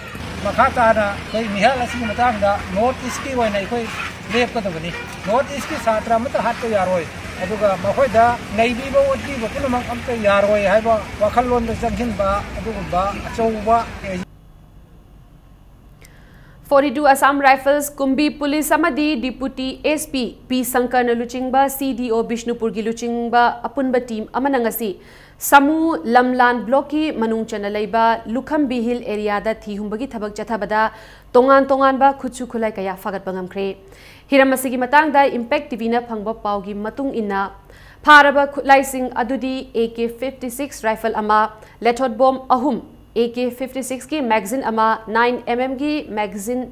ꯃꯈꯥ ꯇꯥꯅ ꯑꯩꯈꯣꯏ ꯃꯤꯍꯥꯠ ꯑꯁꯤꯒꯤ ꯃꯇꯥꯡꯗ North Eastꯀꯤ ꯑꯣꯏꯅ ꯑꯩꯈꯣꯏ ꯂꯦꯞꯀꯗꯕꯅꯤ꯫ North Eastꯀꯤ ꯁꯥꯇ꯭ꯔ ꯑꯃꯠꯇ ꯍꯥꯠꯄ ꯌꯥꯔꯣꯏ, ꯑꯗꯨꯒ ꯃꯈꯣꯏꯗ ꯅꯩꯕꯤꯕ ꯑꯣꯠꯄꯤꯕ ꯄꯨꯝꯅꯃꯛ ꯑꯝꯇ ꯌꯥꯔꯣꯏ ꯍꯥꯏꯕ ꯋꯥꯈꯜꯂꯣꯟꯗ ꯆꯪꯁꯤꯟꯕ ꯑꯗꯨꯒꯨꯝꯕ ꯑꯆꯧꯕ forty-two Assam Rifles ꯀꯨꯝꯕꯤ ꯄꯨꯂꯤꯁ ꯑꯃꯗꯤ Deputy S P P ꯁꯪꯀꯔꯅ ꯂꯨꯆꯤꯡꯕ C D O ꯕꯤꯁꯅꯨꯄꯨꯔꯒꯤ ꯂꯨꯆꯤꯡꯕ ꯑꯄꯨꯟꯕ team ꯑꯃꯅ ꯉꯁꯤ ꯁꯥꯃꯨ ꯂꯝꯂꯥꯟ blockꯀꯤ ꯃꯅꯨꯡ ꯆꯟꯅ ꯂꯩꯕ ꯂꯨꯈꯝꯕꯤ Hill areaꯗ ꯊꯤ ꯍꯨꯝꯕꯒꯤ ꯊꯕꯛ ꯆꯠꯊꯕꯗ ꯇꯣꯉꯥꯟ ꯇꯣꯉꯥꯟꯕ ꯈꯨꯠꯁꯨ ꯈꯨꯠꯂꯥꯏ ꯀꯌꯥ ꯐꯥꯒꯠꯄ ꯉꯝꯈ꯭ꯔꯦ꯫ ꯍꯤꯔꯝ ꯑꯁꯤꯒꯤ ꯃꯇꯥꯡꯗ Impact TVꯅ ꯐꯪꯕ ꯄꯥꯎꯒꯤ ꯃꯇꯨꯡ ꯏꯟꯅ, ꯐꯥꯔꯕ ꯈꯨꯠꯂꯥꯏꯁꯤꯡ ꯑꯗꯨꯗꯤ A K fifty-six rifle ꯑꯃ, Leithod bomb ꯑꯍꯨꯝ, A K fifty-sixꯀꯤ magazine ꯑꯃ, nine MM ꯒꯤ magazine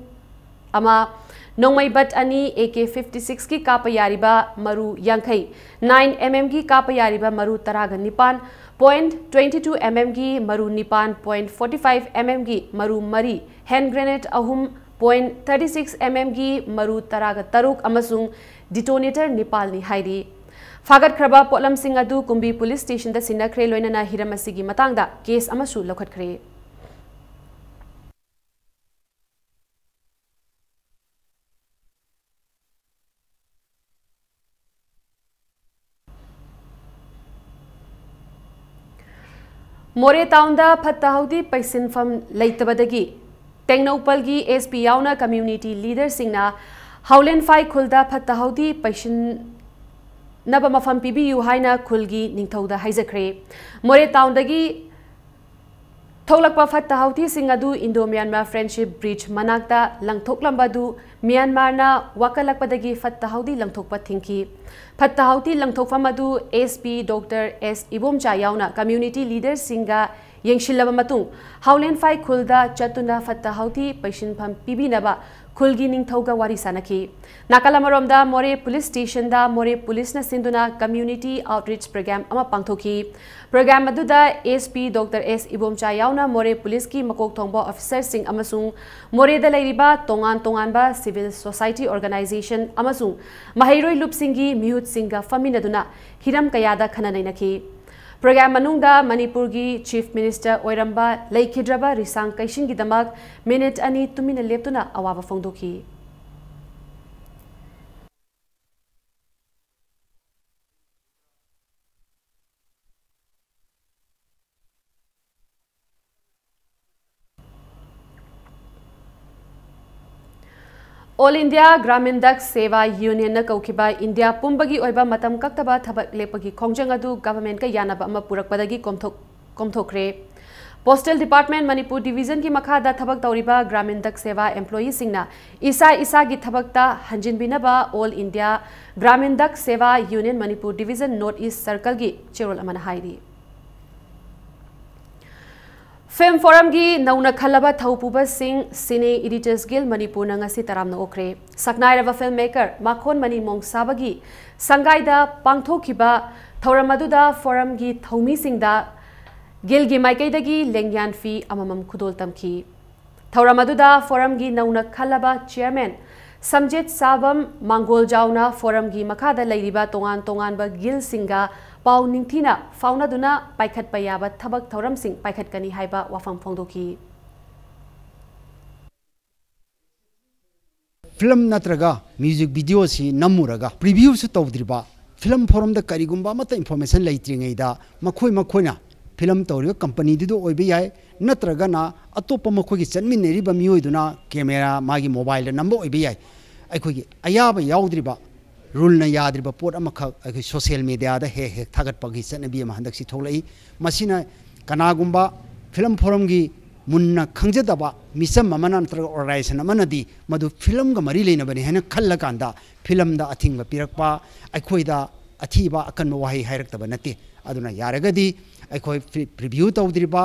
ꯑꯃ, ꯅꯣꯡꯃꯩ butt ꯑꯅꯤ, A K fifty-sixꯀꯤ ꯀꯥꯞꯄ ꯌꯥꯔꯤꯕ ꯃꯔꯨ ꯌꯥꯡꯈꯩ, nine MMꯒꯤ ꯀꯥꯞꯄ ꯌꯥꯔꯤꯕ ꯃꯔꯨ ꯇꯔꯥꯒ ꯅꯤꯄꯥꯟ, point twenty-two MMꯒꯤ ꯃꯔꯨ ꯅꯤꯄꯥꯟ, point forty-five MMꯒꯤ ꯃꯔꯨ ꯃꯔꯤ, hand grenade ꯑꯍꯨꯝ, point thirty-six MMꯒꯤ ꯃꯔꯨ ꯇꯔꯥꯒ ꯇꯔꯨꯛ ꯑꯃꯁꯨꯡ detonator ꯅꯤꯄꯥꯜꯅꯤ ꯍꯥꯏꯔꯤ꯫ ꯐꯥꯒꯠꯈ꯭ꯔꯕ ꯄꯣꯠꯂꯝꯁꯤꯡ ꯑꯗꯨ ꯀꯨꯝꯕꯤ ꯄꯨꯂꯤꯁ ꯁ꯭ꯇꯦꯁꯟꯗ ꯁꯤꯟꯅꯈ꯭ꯔꯦ, ꯂꯣꯏꯅꯅ ꯍꯤꯔꯝ ꯑꯁꯤꯒꯤ ꯃꯇꯥꯡꯗ ꯀꯦꯁ ꯑꯃꯁꯨ ꯂꯧꯈꯠꯈ꯭ꯔꯦ꯫ ꯃꯣꯔꯦ ꯇꯥꯎꯟꯗ ꯐꯠꯇ ꯍꯥꯎꯗꯤ ꯄꯩꯁꯤꯟꯐꯝ ꯂꯩꯇꯕꯗꯒꯤ ꯇꯦꯡꯅꯧꯄꯜꯒꯤ ꯑꯦꯁ ꯄꯤ ꯌꯥꯎꯅ ꯀꯝꯃ꯭ꯌꯨꯅꯤꯇꯤ ꯂꯤꯗꯔꯁꯤꯡꯅ ꯍꯥꯎꯂꯦꯟꯐꯥꯏ ꯈꯨꯜꯗ ꯐꯠꯇ ꯍꯥꯎꯗꯤ ꯄꯩꯁꯤꯟꯅꯕ ꯃꯐꯝ ꯄꯤꯕꯤꯌꯨ ꯍꯥꯏꯅ ꯈꯨꯜꯒꯤ ꯅꯤꯡꯊꯧꯗ ꯍꯥꯏꯖꯈ꯭ꯔꯦ꯫ ꯃꯣꯔꯦ ꯇꯥꯎꯟꯗꯒꯤ ꯊꯣꯛꯂꯛꯄ ꯐꯠꯇ ꯍꯥꯎꯊꯤꯁꯤꯡ ꯑꯗꯨ ꯏꯟꯗꯣ ꯃ꯭ꯌꯥꯟꯃꯥꯔ ꯐ꯭ꯔꯦꯟꯗꯁꯤꯞ ꯕ꯭ꯔꯤꯖ ꯃꯅꯥꯛꯇ ꯂꯪꯊꯣꯛꯂꯝꯕꯗꯨ ꯃ꯭ꯌꯥꯟꯃꯥꯔꯅ ꯋꯥꯀꯠꯂꯛꯄꯗꯒꯤ ꯐꯠꯇ ꯍꯥꯎꯊꯤ ꯂꯪꯊꯣꯛꯄ ꯊꯤꯡꯈꯤ꯫ ꯐꯠꯇ ꯍꯥꯎꯊꯤ ꯂꯪꯊꯣꯛꯐꯝ ꯑꯗꯨ ꯑꯦꯁ ꯄꯤ ꯗꯣꯛꯇꯔ ꯑꯦꯁ ꯏꯕꯣꯝꯆꯥ ꯌꯥꯎꯅ ꯀꯝꯃ꯭ꯌꯨꯅꯤꯇꯤ ꯂꯤꯗꯔꯁꯤꯡꯒ ꯌꯦꯡꯁꯤꯜꯂꯕ ꯃꯇꯨꯡ, ꯍꯥꯎꯂꯦꯟꯐꯥꯏ ꯈꯨꯜꯗ ꯆꯠꯇꯨꯅ ꯐꯠꯇ ꯍꯥꯎꯊꯤ ꯄꯩꯁꯤꯟꯐꯝ ꯄꯤꯕꯤꯅꯕ ꯈꯨꯜꯒꯤ ꯅꯤꯡꯊꯧꯒ ꯋꯥꯔꯤ ꯁꯥꯅꯈꯤ꯫ ꯅꯥꯀꯜ ꯑꯃꯔꯣꯝꯗ, ꯃꯣꯔꯦ ꯄꯨꯂꯤꯁ ꯁ꯭ꯇꯦꯁꯟꯗ ꯃꯣꯔꯦ ꯄꯨꯂꯤꯁꯅ ꯁꯤꯟꯗꯨꯅ ꯀꯝꯃ꯭ꯌꯨꯅꯤꯇꯤ ꯑꯥꯎꯠꯔꯤꯆ ꯄ꯭ꯔꯣꯒ꯭ꯔꯥꯝ ꯑꯃ ꯄꯥꯡꯊꯣꯛꯈꯤ꯫ ꯄ꯭ꯔꯣꯒ꯭ꯔꯥꯝ ꯑꯗꯨꯗ ꯑꯦꯁ ꯄꯤ ꯗꯣꯛꯇꯔ ꯑꯦꯁ ꯏꯕꯣꯝꯆꯥ ꯌꯥꯎꯅ ꯃꯣꯔꯦ ꯄꯨꯂꯤꯁꯀꯤ ꯃꯀꯣꯛ ꯊꯣꯡꯕ ꯑꯣꯐꯤꯁꯔꯁꯤꯡ ꯑꯃꯁꯨꯡ ꯃꯣꯔꯦꯗ ꯂꯩꯔꯤꯕ ꯇꯣꯉꯥꯟ ꯇꯣꯉꯥꯟꯕ ꯁꯤꯚꯤꯜ ꯁꯣꯁꯥꯏꯇꯤ ꯑꯣꯔꯒꯅꯥꯏꯖꯦꯁꯟ ꯑꯃꯁꯨꯡ ꯃꯍꯩꯔꯣꯏ ꯂꯨꯞꯁꯤꯡꯒꯤ ꯃꯤꯍꯨꯠꯁꯤꯡꯒ ꯐꯝꯃꯤꯟꯅꯗꯨꯅ ꯍꯤꯔꯝ ꯀꯌꯥꯗ ꯈꯟꯅ ꯅꯩꯅꯈꯤ꯫ ꯄ꯭ꯔꯣꯒ꯭ꯔꯥꯝ ꯃꯅꯨꯡꯗ ꯃꯅꯤꯄꯨꯔꯒꯤ ꯆꯤꯐ ꯃꯤꯅꯤꯁꯇꯔ ꯑꯣꯏꯔꯝꯕ ꯂꯩꯈꯤꯗ꯭ꯔꯕ ꯔꯤꯁꯥꯡ ꯀꯩꯁꯤꯡꯒꯤꯗꯃꯛ ꯃꯤꯅꯤꯠ ꯑꯅꯤ ꯇꯨꯃꯤꯟꯅ ꯂꯦꯞꯇꯨꯅ ꯑꯋꯥꯕ ꯐꯣꯡꯗꯣꯛꯈꯤ꯫ ꯑꯣꯜ ꯏꯟꯗꯤꯌꯥ ꯒ꯭ꯔꯥꯃꯤꯟ ꯗꯛ ꯁꯦꯕꯥ ꯌꯨꯅꯤꯌꯟꯅ ꯀꯧꯈꯤꯕ ꯏꯟꯗꯤꯌꯥ ꯄꯨꯝꯕꯒꯤ ꯑꯣꯏꯕ ꯃꯇꯝ ꯀꯛꯇꯕ ꯊꯕꯛ ꯂꯦꯞꯄꯒꯤ ꯈꯣꯡꯖꯪ ꯑꯗꯨ ꯒꯚꯔꯟꯃꯦꯟꯠꯀ ꯌꯥꯅꯕ ꯑꯃ ꯄꯨꯔꯛꯄꯗꯒꯤ ꯀꯣꯝꯊꯣꯛ-, ꯀꯣꯝꯊꯣꯛꯈ꯭ꯔꯦ꯫ ꯄꯣꯁꯇꯦꯜ ꯗꯤꯄꯥꯔꯠꯃꯦꯟꯠ ꯃꯅꯤꯄꯨꯔ ꯗꯤꯚꯤꯖꯟꯒꯤ ꯃꯈꯥꯗ ꯊꯕꯛ ꯇꯧꯔꯤꯕ ꯒ꯭ꯔꯥꯃꯤꯟ ꯗꯛ ꯁꯦꯕꯥ ꯑꯦꯝꯄ꯭ꯂꯣꯌꯤꯁꯤꯡꯅ ꯏꯁꯥ ꯏꯁꯥꯒꯤ ꯊꯕꯛꯇ ꯍꯟꯖꯤꯟꯕꯤꯅꯕ all India Gramin Dak Seva union Manipur division north east ꯁꯔꯀꯜꯒꯤ ꯆꯦꯔꯣꯜ ꯑꯃꯅ ꯍꯥꯏꯔꯤ꯫ ꯐꯤꯜꯝ ꯐꯣꯔꯝꯒꯤ ꯅꯧꯅ ꯈꯜꯂꯕ ꯊꯧꯄꯨꯕꯁꯤꯡ ꯁꯤꯅꯦ ꯏꯗꯤꯇꯔꯁ ꯒꯤꯜ ꯃꯅꯤꯄꯨꯔꯅ ꯉꯁꯤ ꯇꯔꯥꯝꯅ ꯑꯣꯛꯈ꯭ꯔꯦ꯫ ꯁꯛꯅꯥꯏꯔꯕ ꯐꯤꯜꯝ ꯃꯦꯀꯔ ꯃꯥꯈꯣꯟ ꯃꯅꯤ ꯃꯣꯡꯁꯥꯕꯒꯤ ꯁꯪꯒꯥꯏꯗ ꯄꯥꯡꯊꯣꯛꯈꯤꯕ ꯊꯧꯔꯝ ꯑꯗꯨꯗ ꯐꯣꯔꯝꯒꯤ ꯊꯧꯃꯤꯁꯤꯡꯗ ꯒꯤꯜꯒꯤ ꯃꯥꯏꯀꯩꯗꯒꯤ ꯂꯦꯡꯌꯥꯟ ꯐꯤ ꯑꯃꯃꯝ ꯈꯨꯗꯣꯜ ꯇꯝꯈꯤ꯫ ꯊꯧꯔꯝ ꯑꯗꯨꯗ ꯐꯣꯔꯝꯒꯤ ꯅꯧꯅ ꯈꯜꯂꯕ ꯆꯤꯌꯔꯃꯦꯟ ꯁꯝꯖꯦꯠ ꯁꯥꯕꯝ ꯃꯥꯡꯒꯣꯜꯖꯥꯎꯅ ꯐꯣꯔꯝꯒꯤ ꯃꯈꯥꯗ ꯂꯩꯔꯤꯕ ꯇꯣꯉꯥꯟ ꯇꯣꯉꯥꯟꯕ ꯒꯤꯜꯁꯤꯡꯒ ꯄꯥꯎ ꯅꯤꯡꯊꯤꯅ ꯐꯥꯎꯅꯗꯨꯅ ꯄꯥꯏꯈꯠꯄ ꯌꯥꯕ ꯊꯕꯛ ꯊꯧꯔꯝꯁꯤꯡ ꯄꯥꯏꯈꯠꯀꯅꯤ ꯍꯥꯏꯕ ꯋꯥꯐꯝ ꯐꯣꯡꯗꯣꯛꯈꯤ꯫ ꯐꯤꯂꯝ ꯅꯠꯇ꯭ꯔꯒ ꯃ꯭ꯌꯨꯖꯤꯛ ꯚꯤꯗꯤꯑꯣꯁꯤ ꯅꯝꯃꯨꯔꯒ ꯄ꯭ꯔꯤꯚ꯭ꯌꯨꯁꯨ ꯇꯧꯗ꯭ꯔꯤꯕ, ꯐꯤꯂꯝ ꯐꯣꯔꯝꯗ ꯀꯔꯤꯒꯨꯝꯕ ꯑꯃꯠꯇ ꯏꯟꯐꯣꯔꯃꯦꯁꯟ ꯂꯩꯇ꯭ꯔꯤꯉꯩꯗ ꯃꯈꯣꯏ ꯃꯈꯣꯏꯅ ꯐꯤꯂꯝ ꯇꯧꯔꯤꯕ ꯀꯝꯄꯅꯤꯗꯨꯗ ꯑꯣꯏꯕ ꯌꯥꯏ, ꯅꯠꯇ꯭ꯔꯒꯅ ꯑꯇꯣꯞꯄ ꯃꯈꯣꯏꯒꯤ ꯆꯠꯃꯤꯟꯅꯔꯤꯕ ꯃꯤꯑꯣꯏꯗꯨꯅ ꯀꯦꯃꯦꯔꯥ ꯃꯥꯒꯤ ꯃꯣꯕꯥꯏꯜꯗ ꯅꯝꯕ ꯑꯣꯏꯕ ꯌꯥꯏ꯫ ꯑꯩꯈꯣꯏꯒꯤ ꯑꯌꯥꯕ ꯌꯥꯎꯗ꯭ꯔꯤꯕ, ꯔꯨꯜꯅ ꯌꯥꯗ꯭ꯔꯤꯕ ꯄꯣꯠ ꯑꯃꯈꯛ ꯑꯩꯈꯣꯏ ꯁꯣꯁꯤꯌꯦꯜ ꯃꯦꯗꯤꯌꯥꯗ ꯍꯦꯛ ꯍꯦꯛ ꯊꯥꯒꯠꯄꯒꯤ ꯆꯠꯅꯕꯤ ꯑꯃ ꯍꯟꯗꯛꯁꯤ ꯊꯣꯛꯂꯛꯏ꯫ ꯃꯁꯤꯅ ꯀꯅꯥꯒꯨꯝꯕ ꯐꯤꯂꯝ ꯐꯣꯔꯝꯒꯤ ꯃꯨꯟꯅ ꯈꯪꯖꯗꯕ ꯃꯤꯆꯝ ꯑꯃꯅ ꯅꯠꯇ꯭ꯔꯒ ꯑꯣꯔꯒꯅꯥꯏꯖꯦꯁꯟ ꯑꯃꯅꯗꯤ ꯃꯗꯨ ꯐꯤꯂꯝꯒ ꯃꯔꯤ ꯂꯩꯅꯕꯅꯤ ꯍꯥꯏꯅ ꯈꯜꯂꯀꯥꯟꯗ ꯐꯤꯂꯝꯗ ꯑꯊꯤꯡꯕ ꯄꯤꯔꯛꯄ, ꯑꯩꯈꯣꯏꯗ ꯑꯊꯤꯕ ꯑꯀꯟꯕ ꯋꯥꯍꯩ ꯍꯥꯏꯔꯛꯇꯕ ꯅꯠꯇꯦ꯫ ꯑꯗꯨꯅ ꯌꯥꯔꯒꯗꯤ ꯑꯩꯈꯣꯏ ꯄ꯭ꯔꯤꯚ꯭ꯌꯨ ꯇꯧꯗ꯭ꯔꯤꯕ,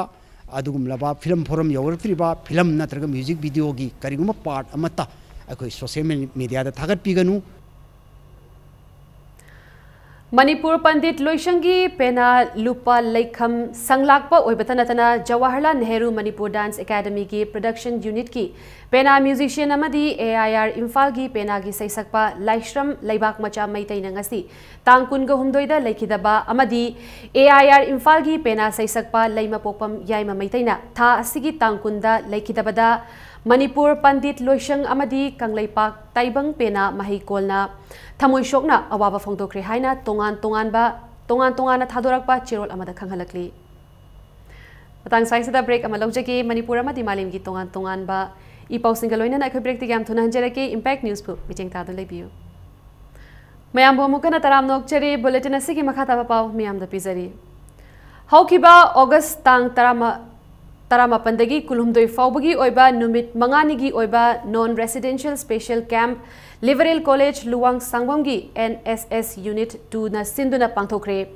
ꯑꯗꯨꯒꯨꯝꯂꯕ ꯐꯤꯂꯝ ꯐꯣꯔꯝ ꯌꯧꯔꯛꯇ꯭ꯔꯤꯕ ꯐꯤꯂꯝ ꯅꯠꯇ꯭ꯔꯒ ꯃ꯭ꯌꯨꯖꯤꯛ ꯚꯤꯗꯤꯑꯣꯒꯤ ꯀꯔꯤꯒꯨꯝꯕ ꯄꯥꯔꯠ ꯑꯃꯠꯇ ꯑꯩꯈꯣꯏ ꯁꯣꯁꯤꯌꯦꯜ ꯃꯦꯗꯤꯌꯥꯗ ꯊꯥꯒꯠꯄꯤꯒꯅꯨ꯫ ꯃꯅꯤꯄꯨꯔ ꯄꯟꯗꯤꯠ ꯂꯣꯏꯁꯪꯒꯤ ꯄꯦꯅꯥ ꯂꯨꯄꯥ ꯂꯩꯈꯝ ꯁꯪꯂꯥꯛꯄ ꯑꯣꯏꯕꯇ ꯅꯠꯇꯅ ꯖꯋꯥꯍꯔꯂꯥꯜ ꯅꯦꯍꯔꯨ ꯃꯅꯤꯄꯨꯔ ꯗꯥꯟꯁ ꯑꯦꯀꯥꯗꯃꯤꯒꯤ ꯄ꯭ꯔꯗꯛꯁꯟ ꯌꯨꯅꯤꯠꯀꯤ ꯄꯦꯅꯥ ꯃ꯭ꯌꯨꯖꯤꯁꯤꯌꯟ ꯑꯃꯗꯤ ꯑꯦ ꯑꯥꯏ ꯑꯥꯔ ꯏꯝꯐꯥꯜꯒꯤ ꯄꯦꯅꯥꯒꯤ ꯁꯩꯁꯛꯄ ꯂꯥꯏꯁ꯭ꯔꯝ ꯂꯩꯕꯥꯛ ꯃꯆꯥ ꯃꯩꯇꯩꯅ ꯉꯁꯤ ꯇꯥꯡ ꯀꯨꯟꯒ ꯍꯨꯝꯗꯣꯏꯗ ꯂꯩꯈꯤꯗꯕ ꯑꯃꯗꯤ ꯑꯦ ꯑꯥꯏ ꯑꯥꯔ ꯏꯝꯐꯥꯜꯒꯤ ꯄꯦꯅꯥ ꯁꯩꯁꯛꯄ ꯂꯩꯃꯄꯣꯛꯄꯝ ꯌꯥꯏꯃ ꯃꯩꯇꯩꯅ ꯊꯥ ꯑꯁꯤꯒꯤ ꯇꯥꯡ ꯀꯨꯟꯗ ꯂꯩꯈꯤꯗꯕꯗ ꯃꯅꯤꯄꯨꯔ ꯄꯟꯗꯤꯠ ꯂꯣꯏꯁꯪ ꯑꯃꯗꯤ ꯀꯪꯂꯩꯄꯥꯛ ꯇꯥꯏꯕꯪ ꯄꯦꯅꯥ ꯃꯍꯩꯀꯣꯜꯅ ꯊꯃꯣꯏ ꯁꯣꯛꯅ ꯑꯋꯥꯕ ꯐꯣꯡꯗꯣꯛꯈ꯭ꯔꯦ ꯍꯥꯏꯅ ꯇꯣꯉꯥꯟ ꯇꯣꯉꯥꯟꯕ, ꯇꯣꯉꯥꯟ ꯇꯣꯉꯥꯟꯅ ꯊꯥꯗꯣꯔꯛꯄ ꯆꯦꯔꯣꯜ ꯑꯃꯗ ꯈꯪꯍꯜꯂꯛꯂꯤ꯫ ꯃꯇꯥꯡ ꯁ꯭ꯋꯥꯏꯁꯤꯗ ꯕ꯭ꯔꯦꯛ ꯑꯃ ꯂꯧꯖꯒꯦ꯫ ꯃꯅꯤꯄꯨꯔ ꯑꯃꯗꯤ ꯃꯥꯂꯦꯝꯒꯤ ꯇꯣꯉꯥꯟ ꯇꯣꯉꯥꯟꯕ ꯏ ꯄꯥꯎꯁꯤꯡꯒ ꯂꯣꯏꯅꯅ ꯑꯩꯈꯣꯏ ꯕ꯭ꯔꯦꯛꯇꯒꯤ ꯌꯥꯝ ꯊꯨꯅ ꯍꯟꯖꯔꯛꯀꯦ꯫ ꯏꯝꯄꯦꯛ ꯅ꯭ꯌꯨꯁꯄꯨ ꯃꯤꯠꯌꯦꯡ ꯇꯥꯗꯨꯅ ꯂꯩꯕꯤꯌꯨ꯫ ꯃꯌꯥꯝꯕꯨ ꯑꯃꯨꯛ ꯍꯟꯅ ꯇꯔꯥꯝꯅ ꯑꯣꯛꯆꯔꯤ꯫ ꯕꯨꯂꯦꯇꯤꯟ ꯑꯁꯤꯒꯤ ꯃꯈꯥ ꯇꯥꯕ ꯄꯥꯎ ꯃꯤꯌꯥꯝꯗ ꯄꯤꯖꯔꯤ꯫ ꯍꯧꯈꯤꯕ ꯑꯣꯒꯁ ꯇꯥꯡ ꯇꯔꯥꯃ-, ꯇꯔꯥꯃꯥꯄꯟꯗꯒꯤ ꯀꯨꯟꯍꯨꯝꯗꯣꯏ ꯐꯥꯎꯕꯒꯤ ꯑꯣꯏꯕ ꯅꯨꯃꯤꯠ ꯃꯉꯥꯅꯤꯒꯤ ꯑꯣꯏꯕ non residential special camp Liberal College Luwang ꯁꯥꯡꯕꯝꯒꯤ N S S Unit two ꯅ ꯁꯤꯟꯗꯨꯅ ꯄꯥꯡꯊꯣꯛꯈ꯭ꯔꯦ꯫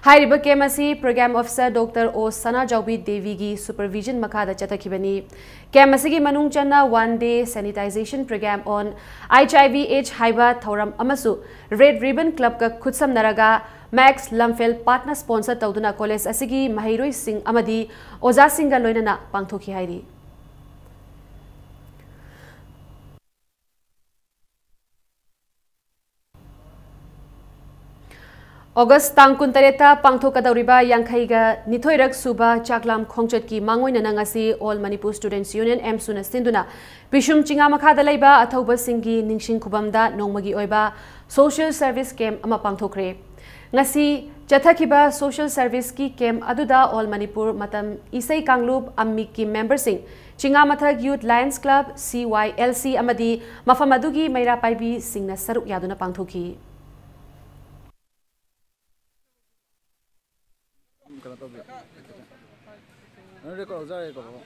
ꯍꯥꯏꯔꯤꯕ ꯀꯦꯝ ꯑꯁꯤ ꯄ꯭ꯔꯣꯒ꯭ꯔꯥꯝ ꯑꯣꯐꯤꯁꯔ ꯗꯣꯛꯇꯔ ꯑꯣ ꯁꯅꯥꯖꯥꯎꯕꯤ ꯗꯦꯕꯤꯒꯤ ꯁꯨꯄꯔꯚꯤꯖꯟ ꯃꯈꯥꯗ ꯆꯠꯊꯈꯤꯕꯅꯤ꯫ ꯀꯦꯝ ꯑꯁꯤꯒꯤ ꯃꯅꯨꯡ ꯆꯟꯅ One Day Sanitization Program on H I V AIDS ꯍꯥꯏꯕ ꯊꯧꯔꯝ ꯑꯃꯁꯨ ꯔꯦꯗ ꯔꯤꯕꯟ ꯀ꯭ꯂꯕꯀ ꯈꯨꯠꯁꯝꯅꯔꯒ ꯃꯦꯛꯁ ꯂꯝꯐꯦꯜ ꯄꯥꯠꯅ ꯁ꯭ꯄꯣꯟꯁꯔ ꯇꯧꯗꯨꯅ ꯀꯣꯂꯦꯖ ꯑꯁꯤꯒꯤ ꯃꯍꯩꯔꯣꯏꯁꯤꯡ ꯑꯃꯗꯤ ꯑꯣꯖꯥꯁꯤꯡꯒ ꯂꯣꯏꯅꯅ ꯄꯥꯡꯊꯣꯛꯈꯤ ꯍꯥꯏꯔꯤ꯫ ꯑꯣꯒꯁ ꯇꯥꯡ ꯀꯨꯟꯇꯔꯦꯠꯇ ꯄꯥꯡꯊꯣꯛꯀꯗꯧꯔꯤꯕ ꯌꯥꯡꯈꯩꯒ ꯅꯤꯊꯣꯏꯔꯛ ꯁꯨꯕ ꯆꯥꯛꯂꯥꯝ ꯈꯣꯡꯆꯠꯀꯤ ꯃꯥꯡꯑꯣꯏꯅꯅ ꯉꯁꯤ All Manipur Students Union, ꯑꯦꯝꯁꯨꯅ ꯁꯤꯟꯗꯨꯅ ꯄꯤꯁꯨꯝ ꯆꯤꯉꯥ ꯃꯈꯥꯗ ꯂꯩꯕ ꯑꯊꯧꯕꯁꯤꯡꯒꯤ ꯅꯤꯡꯁꯤꯡ ꯈꯨꯕꯝꯗ ꯅꯣꯡꯃꯒꯤ ꯑꯣꯏꯕ social service camp ꯑꯃ ꯄꯥꯡꯊꯣꯛꯈ꯭ꯔꯦ꯫ ꯉꯁꯤ ꯆꯠꯊꯈꯤꯕ social serviceꯀꯤ camp ꯑꯗꯨꯗ All Manipur ꯃꯇꯝ ꯏꯁꯩ ꯀꯥꯡꯂꯨꯞ ꯑꯃꯤꯛꯀꯤ memberꯁꯤꯡ, ꯆꯤꯉꯥꯃꯊꯛ Youth Lions Club, C Y L C ꯑꯃꯗꯤ ꯃꯐꯝ ꯑꯗꯨꯒꯤ ꯃꯩꯔꯥ ꯄꯥꯏꯕꯤꯁꯤꯡꯅ ꯁꯔꯨꯛ ꯌꯥꯗꯨꯅ ꯄꯥꯡꯊꯣꯛꯈꯤ꯫ ꯀꯩꯅꯣ ꯇꯧꯕꯤꯌꯨ꯫ ꯅꯪ record ꯂꯧꯖꯔꯒꯦꯀꯣ, ꯕꯕꯥ꯫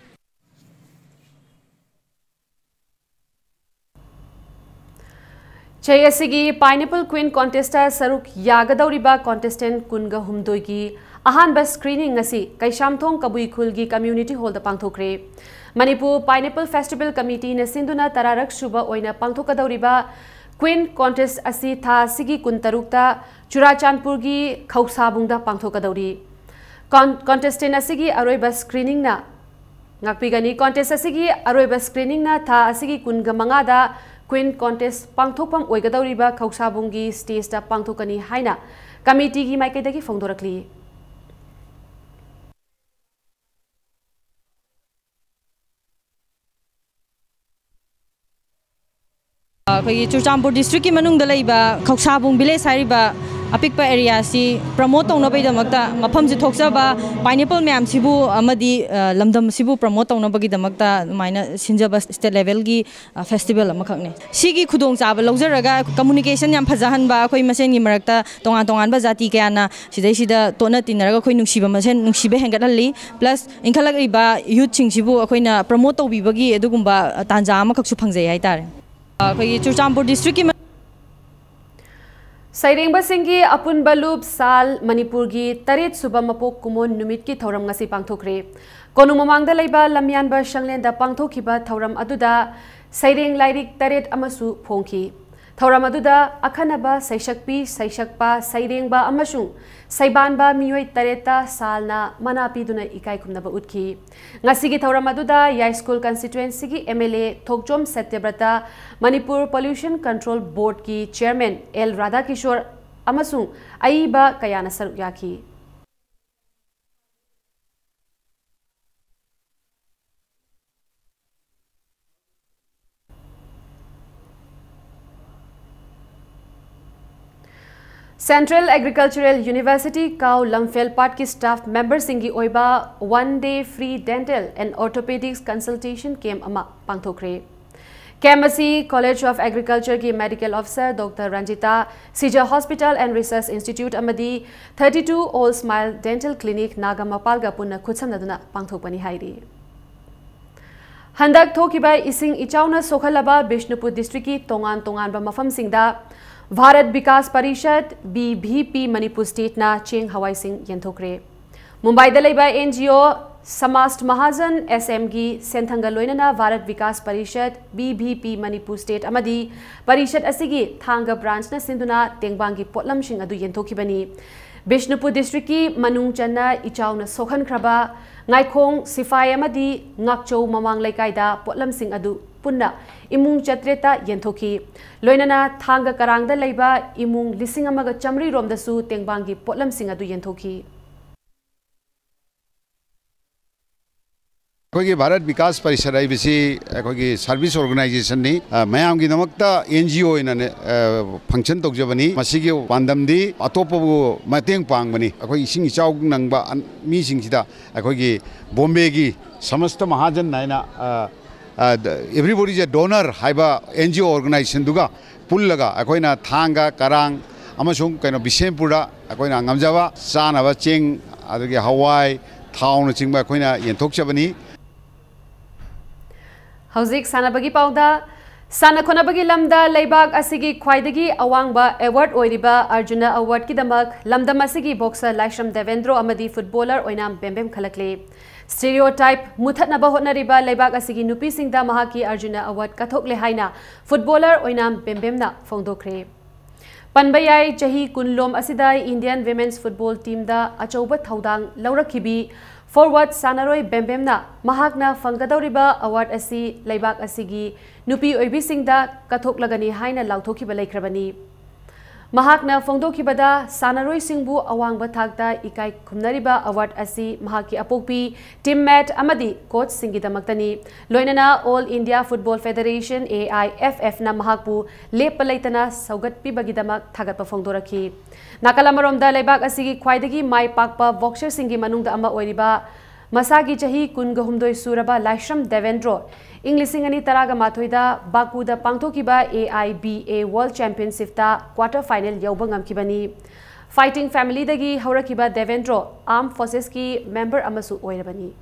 ꯆꯍꯤ ꯑꯁꯤꯒꯤ Pineapple Queen Contestꯇ ꯁꯔꯨꯛ ꯌꯥꯒꯗꯧꯔꯤꯕ contestant ꯀꯨꯟꯒ ꯍꯨꯝꯗꯣꯏꯒꯤ ꯑꯍꯥꯟꯕ screening ꯉꯁꯤ ꯀꯩꯁꯥꯝꯊꯣꯡ ꯀꯕꯨꯏ ꯈꯨꯜꯒꯤ community hallꯗ ꯄꯥꯡꯊꯣꯛꯈ꯭ꯔꯦ꯫ ꯃꯅꯤꯄꯨꯔ Pineapple Festival Committeeꯅ ꯁꯤꯟꯗꯨꯅ ꯇꯔꯥꯔꯛ ꯁꯨꯕ ꯑꯣꯏꯅ ꯄꯥꯡꯊꯣꯛꯀꯗꯧꯔꯤꯕ Queen Contest ꯑꯁꯤ ꯊꯥ ꯑꯁꯤꯒꯤ ꯀꯨꯟꯇꯔꯨꯛꯇ ꯆꯨꯔꯥꯆꯥꯟꯄꯨꯔꯒꯤ ꯈꯧꯁꯥꯕꯨꯡꯗ ꯄꯥꯡꯊꯣꯛꯀꯗꯧꯔꯤ꯫ Con-, contestant ꯑꯁꯤꯒꯤ ꯑꯔꯣꯏꯕ screeningꯅ, ꯉꯥꯛꯄꯤꯒꯅꯤ, contest ꯑꯁꯤꯒꯤ ꯑꯔꯣꯏꯕ screeningꯅ ꯊꯥ ꯑꯁꯤꯒꯤ ꯀꯨꯟꯒ ꯃꯉꯥꯗ Queen Contest ꯄꯥꯡꯊꯣꯛꯐꯝ ꯑꯣꯏꯒꯗꯧꯔꯤꯕ ꯈꯧꯁꯥꯕꯨꯡꯒꯤ stageꯇ ꯄꯥꯡꯊꯣꯛꯀꯅꯤ ꯍꯥꯏꯅ committeeꯒꯤ ꯃꯥꯏꯀꯩꯗꯒꯤ ꯐꯣꯡꯗꯣꯔꯛꯂꯤ꯫ ꯑꯩꯈꯣꯏꯒꯤ ꯆꯨꯔꯆꯥꯟꯄꯨꯔ districtꯀꯤ ꯃꯅꯨꯡꯗ ꯂꯩꯕ ꯈꯧꯁꯥꯕꯨꯡ village ꯍꯥꯏꯔꯤꯕ ꯑꯄꯤꯛꯄ area ꯑꯁꯤ promote ꯇꯧꯅꯕꯒꯤꯗꯃꯛꯇ, ꯃꯐꯝꯁꯤ ꯊꯣꯛꯆꯕ pineapple ꯃꯌꯥꯝꯁꯤꯕꯨ ꯑꯃꯗꯤ, ꯑ, ꯂꯝꯗꯝꯁꯤꯕꯨ promote ꯇꯧꯅꯕꯒꯤꯗꯃꯛꯇ ꯑꯗꯨꯃꯥꯏꯅ ꯁꯤꯟꯖꯕ state levelꯒꯤ, ꯑ, festival ꯑꯃꯈꯛꯅꯤ꯫ ꯁꯤꯒꯤ ꯈꯨꯗꯣꯡꯆꯥꯕ ꯂꯧꯖꯔꯒ communication ꯌꯥꯝ ꯐꯖꯍꯟꯕ, ꯑꯩꯈꯣꯏ ꯃꯁꯦꯟꯒꯤ ꯃꯔꯛꯇ ꯇꯣꯉꯥꯟ ꯇꯣꯉꯥꯟꯕ ꯖꯥꯇꯤ ꯀꯌꯥꯅ ꯁꯤꯗꯩꯁꯤꯗ ꯇꯣꯠꯅ ꯇꯤꯟꯅꯔꯒ ꯑꯩꯈꯣꯏ ꯅꯨꯡꯁꯤꯕ ꯃꯁꯦꯟ ꯅꯨꯡꯁꯤꯕ ꯍꯦꯟꯒꯠꯍꯜꯂꯤ꯫ Plus ꯏꯟꯈꯠꯂꯛꯂꯤꯕ youthꯁꯤꯡꯁꯤꯕꯨ ꯑꯩꯈꯣꯏꯅ promote ꯇꯧꯕꯤꯕꯒꯤ ꯑꯗꯨꯒꯨꯝꯕ ꯇꯥꯟꯖꯥ ꯑꯃꯈꯛꯁꯨ ꯐꯪꯖꯩ ꯍꯥꯏꯇꯥꯔꯦ꯫ ꯑꯩꯈꯣꯏꯒꯤ ꯆꯨꯔꯆꯥꯟꯄꯨꯔ districtꯀꯤ ꯃ- ꯁꯩꯔꯦꯡꯕꯁꯤꯡꯒꯤ ꯑꯄꯨꯟꯕ ꯂꯨꯞ ꯁꯥꯜ ꯃꯅꯤꯄꯨꯔꯒꯤ ꯇꯔꯦꯠ ꯁꯨꯕ ꯃꯄꯣꯛ ꯀꯨꯝꯑꯣꯟ ꯅꯨꯃꯤꯠꯀꯤ ꯊꯧꯔꯝ ꯉꯁꯤ ꯄꯥꯡꯊꯣꯛꯈ꯭ꯔꯦ꯫ ꯀꯣꯅꯨꯡ ꯃꯃꯥꯡꯗ ꯂꯩꯕ ꯂꯝꯌꯥꯟꯕ ꯁꯪꯂꯦꯟꯗ ꯄꯥꯡꯊꯣꯛꯈꯤꯕ ꯊꯧꯔꯝ ꯑꯗꯨꯗ ꯁꯩꯔꯦꯡ ꯂꯥꯏꯔꯤꯛ ꯇꯔꯦꯠ ꯑꯃꯁꯨ ꯐꯣꯡꯈꯤ꯫ ꯊꯧꯔꯝ ꯑꯗꯨꯗ ꯑꯈꯟꯅꯕ ꯁꯩꯁꯛꯄꯤ, ꯁꯩꯁꯛꯄ, ꯁꯩꯔꯦꯡꯕ ꯑꯃꯁꯨꯡ ꯁꯩꯕꯥꯟꯕ ꯃꯤꯑꯣꯏ ꯇꯔꯦꯠꯇ ꯁꯥꯜꯅ ꯃꯅꯥ ꯄꯤꯗꯨꯅ ꯏꯀꯥꯏ ꯈꯨꯝꯅꯕ ꯎꯠꯈꯤ꯫ ꯉꯁꯤꯒꯤ ꯊꯧꯔꯝ ꯑꯗꯨꯗ ꯌꯥꯏꯁ꯭ꯀꯨꯜ constituencyꯒꯤ M L A Thokchom ꯁꯇ꯭ꯌꯕ꯭ꯔꯇ, Manipur Pollution Control Boardꯀꯤ chairman L ꯔꯥꯙꯥꯀꯤꯁꯣꯔ, ꯑꯃꯁꯨꯡ ꯑꯏꯕ ꯀꯌꯥꯅ ꯁꯔꯨꯛ ꯌꯥꯈꯤ꯫ Central Agricultural University ꯀꯥꯎ ꯂꯝꯐꯦꯜ ꯄꯥꯠꯀꯤ staff memberꯁꯤꯡꯒꯤ ꯑꯣꯏꯕ one day free dental and orthopedics consultation camp ꯑꯃ ꯄꯥꯡꯊꯣꯛꯈ꯭ꯔꯦ꯫ Camp ꯑꯁꯤ College of Agricultureꯒꯤ medical officer Doctor Ranjita, Sija Hospital and Research Institute ꯑꯃꯗꯤ thirty two All Smile Dental Clinic ꯅꯥꯒꯥꯃꯄꯥꯜꯒ ꯄꯨꯟꯅ ꯈꯨꯠꯁꯝꯅꯗꯨꯅ ꯄꯥꯡꯊꯣꯛꯄꯅꯤ ꯍꯥꯏꯔꯤ꯫ ꯍꯟꯗꯛ ꯊꯣꯛꯈꯤꯕ ꯏꯁꯤꯡ ꯏꯆꯥꯎꯅ ꯁꯣꯛꯍꯜꯂꯕ ꯕꯤꯁꯅꯨꯄꯨꯔ districtꯀꯤ ꯇꯣꯉꯥꯟ ꯇꯣꯉꯥꯟꯕ ꯃꯐꯝꯁꯤꯡꯗ Bharat Vikas parishad, B V P, Manipur stateꯅ ꯆꯦꯡ ꯍꯋꯥꯏꯁꯤꯡ ꯌꯦꯟꯊꯣꯛꯈ꯭ꯔꯦ꯫ ꯃꯨꯝꯕꯥꯏꯗ ꯂꯩꯕ N G O ꯁꯃꯥꯖ ꯃꯍꯥꯖꯟ S Mꯒꯤ ꯁꯦꯟꯊꯪꯒ ꯂꯣꯏꯅꯅ Bharat Vikas parishad, B V P, Manipur state ꯑꯃꯗꯤ ꯄꯔꯤꯁꯠ ꯑꯁꯤꯒꯤ ꯊꯥꯡꯒ branchꯅ ꯁꯤꯟꯗꯨꯅ ꯇꯦꯡꯕꯥꯡꯒꯤ ꯄꯣꯠꯂꯝꯁꯤꯡ ꯑꯗꯨ ꯌꯦꯟꯊꯣꯛꯈꯤꯕꯅꯤ꯫ ꯕꯤꯁꯅꯨꯄꯨꯔ districtꯀꯤ ꯃꯅꯨꯡ ꯆꯟꯅ ꯏꯆꯥꯎꯅ ꯁꯣꯛꯍꯟꯈ꯭ꯔꯕ ꯉꯥꯏꯈꯣꯡ, ꯁꯤꯐꯥꯏ ꯑꯃꯗꯤ ꯉꯥꯛꯆꯧ ꯃꯃꯥꯡ ꯂꯩꯀꯥꯏꯗ ꯄꯣꯠꯂꯝꯁꯤꯡ ꯑꯗꯨ ꯄꯨꯟꯅ ꯏꯃꯨꯡ ꯆꯥꯇ꯭ꯔꯦꯠꯇ ꯌꯦꯟꯊꯣꯛꯈꯤ꯫ ꯂꯣꯏꯅꯅ ꯊꯥꯡꯒ ꯀꯔꯥꯡꯗ ꯂꯩꯕ ꯏꯃꯨꯡ ꯂꯤꯁꯤꯡ ꯑꯃꯒ ꯆꯥꯃꯔꯤ ꯔꯣꯝꯗꯁꯨ ꯇꯦꯡꯕꯥꯡꯒꯤ ꯄꯣꯠꯂꯝꯁꯤꯡ ꯑꯗꯨ ꯌꯦꯟꯊꯣꯛꯈꯤ꯫ ꯑꯩꯈꯣꯏꯒꯤ ꯚꯥꯔꯠ ꯕꯤꯀꯥꯁ ꯄꯔꯤꯁꯠ ꯍꯥꯏꯕꯁꯤ ꯑꯩꯈꯣꯏꯒꯤ service organizationꯅꯤ꯫ ꯑ, ꯃꯌꯥꯝꯒꯤꯗꯃꯛꯇ N G O ꯑꯣꯏꯅꯅꯦ, ꯑ, function ꯇꯧꯖꯕꯅꯤ꯫ ꯃꯁꯤꯒꯤ ꯄꯥꯟꯗꯝꯗꯤ ꯑꯇꯣꯞꯄꯕꯨ ꯃꯇꯦꯡ ꯄꯥꯡꯕꯅꯤ꯫ ꯑꯩꯈꯣꯏ ꯏꯁꯤꯡ ꯏꯆꯥꯎ ꯅꯪꯕ ꯑꯟ-, ꯃꯤꯁꯤꯡꯁꯤꯗ ꯑꯩꯈꯣꯏꯒꯤ ꯕꯣꯝꯕꯦꯒꯤ ꯁꯃꯁꯇ ꯃꯍꯥꯖꯟ ꯍꯥꯏꯅ, ꯑ, ꯑ, everybody is a donor ꯍꯥꯏꯕ N G O organizationꯗꯨꯒ ꯄꯨꯜꯂꯒ ꯑꯩꯈꯣꯏꯅ ꯊꯥꯡꯒ, ꯀꯔꯥꯡ ꯑꯃꯁꯨꯡ ꯀꯩꯅꯣ ꯕꯤꯁꯦꯝꯄꯨꯔꯗ ꯑꯩꯈꯣꯏꯅ ꯉꯝꯖꯕ ꯆꯥꯅꯕ ꯆꯦꯡ, ꯑꯗꯒꯤ ꯍꯋꯥꯏ, ꯊꯥꯎꯅꯆꯤꯡꯕ ꯑꯩꯈꯣꯏꯅ ꯌꯦꯟꯊꯣꯛꯆꯕꯅꯤ꯫ ꯍꯧꯖꯤꯛ ꯁꯥꯟꯅꯕꯒꯤ ꯄꯥꯎꯗ, ꯁꯥꯟꯅ ꯈꯣꯠꯅꯕꯒꯤ ꯂꯝꯗ ꯂꯩꯕꯥꯛ ꯑꯁꯤꯒꯤ ꯈ꯭ꯋꯥꯏꯗꯒꯤ ꯑꯋꯥꯡꯕ award ꯑꯣꯏꯔꯤꯕ Arjuna Awardꯀꯤꯗꯃꯛ ꯂꯝꯗꯝ ꯑꯁꯤꯒꯤ boxer ꯂꯥꯏꯁ꯭ꯔꯝ ꯗꯦꯕꯦꯟꯗ꯭ꯔꯣ ꯑꯃꯗꯤ footballer ꯑꯣꯏꯅꯥꯝ ꯕꯦꯝꯕꯦꯝ ꯈꯜꯂꯛꯂꯦ꯫ Stereotype ꯃꯨꯊꯠꯅꯕ ꯍꯣꯠꯅꯔꯤꯕ ꯂꯩꯕꯥꯛ ꯑꯁꯤꯒꯤ ꯅꯨꯄꯤꯁꯤꯡꯗ ꯃꯍꯥꯛꯀꯤ Arjuna Award ꯀꯠꯊꯣꯛꯂꯦ ꯍꯥꯏꯅ footballer ꯑꯣꯏꯅꯥꯝ ꯕꯦꯝꯕꯦꯝꯅ ꯐꯣꯡꯗꯣꯛꯈ꯭ꯔꯦ꯫ ꯄꯟꯕ ꯌꯥꯏ, ꯆꯍꯤ ꯀꯨꯟ ꯂꯣꯝ ꯑꯁꯤꯗ Indian women's football teamꯗ ꯑꯆꯧꯕ ꯊꯧꯗꯥꯡ ꯂꯧꯔꯛꯈꯤꯕꯤ forward ꯁꯥꯟꯅꯔꯣꯏ ꯕꯦꯝꯕꯦꯝꯅ ꯃꯍꯥꯛꯅ ꯐꯪꯒꯗꯧꯔꯤꯕ award ꯑꯁꯤ ꯂꯩꯕꯥꯛ ꯑꯁꯤꯒꯤ ꯅꯨꯄꯤ ꯑꯣꯏꯕꯤꯁꯤꯡꯗ ꯀꯠꯊꯣꯛꯂꯒꯅꯤ ꯍꯥꯏꯅ ꯂꯥꯎꯊꯣꯛꯈꯤꯕ ꯂꯩꯈ꯭ꯔꯕꯅꯤ꯫ ꯃꯍꯥꯛꯅ ꯐꯣꯡꯗꯣꯛꯈꯤꯕꯗ, ꯁꯥꯟꯅꯔꯣꯏꯁꯤꯡꯕꯨ ꯑꯋꯥꯡꯕ ꯊꯥꯛꯇ ꯏꯀꯥꯏ ꯈꯨꯝꯅꯔꯤꯕ award ꯑꯁꯤ ꯃꯍꯥꯛꯀꯤ ꯑꯄꯣꯛꯄꯤ, teammate ꯑꯃꯗꯤ coachꯁꯤꯡꯒꯤꯗꯃꯛꯇꯅꯤ꯫ ꯂꯣꯏꯅꯅ All India Football Federation, A I F F ꯅ ꯃꯍꯥꯛꯄꯨ ꯂꯦꯞꯄ ꯂꯩꯇꯅ ꯁꯧꯒꯠꯄꯤꯕꯒꯤꯗꯃꯛ ꯊꯥꯒꯠꯄ ꯐꯣꯡꯗꯣꯔꯛꯈꯤ꯫ ꯅꯥꯀꯜ ꯑꯃꯔꯣꯝꯗ, ꯂꯩꯕꯥꯛ ꯑꯁꯤꯒꯤ ꯈ꯭ꯋꯥꯏꯗꯒꯤ ꯃꯥꯏ ꯄꯥꯛꯄ boxerꯁꯤꯡꯒꯤ ꯃꯅꯨꯡꯗ ꯑꯃ ꯑꯣꯏꯔꯤꯕ, ꯃꯁꯥꯒꯤ ꯆꯍꯤ ꯀꯨꯟꯒ ꯍꯨꯝꯗꯣꯏ ꯁꯨꯔꯕ ꯂꯥꯏꯁ꯭ꯔꯝ ꯗꯦꯕꯦꯟꯗ꯭ꯔꯣ, ꯏꯪ ꯂꯤꯁꯤꯡ ꯑꯅꯤ ꯇꯔꯥꯒ ꯃꯥꯊꯣꯏꯗ ꯕꯥꯀꯨꯗ ꯄꯥꯡꯊꯣꯛꯈꯤꯕ A I B A World Championshipꯇ quarter final ꯌꯧꯕ ꯉꯝꯈꯤꯕꯅꯤ꯫ Fighting familyꯗꯒꯤ ꯍꯧꯔꯛꯈꯤꯕ ꯗꯦꯕꯦꯟꯗ꯭ꯔꯣ Armed Forcesꯀꯤ member ꯑꯃꯁꯨ ꯑꯣꯏꯔꯕꯅꯤ꯫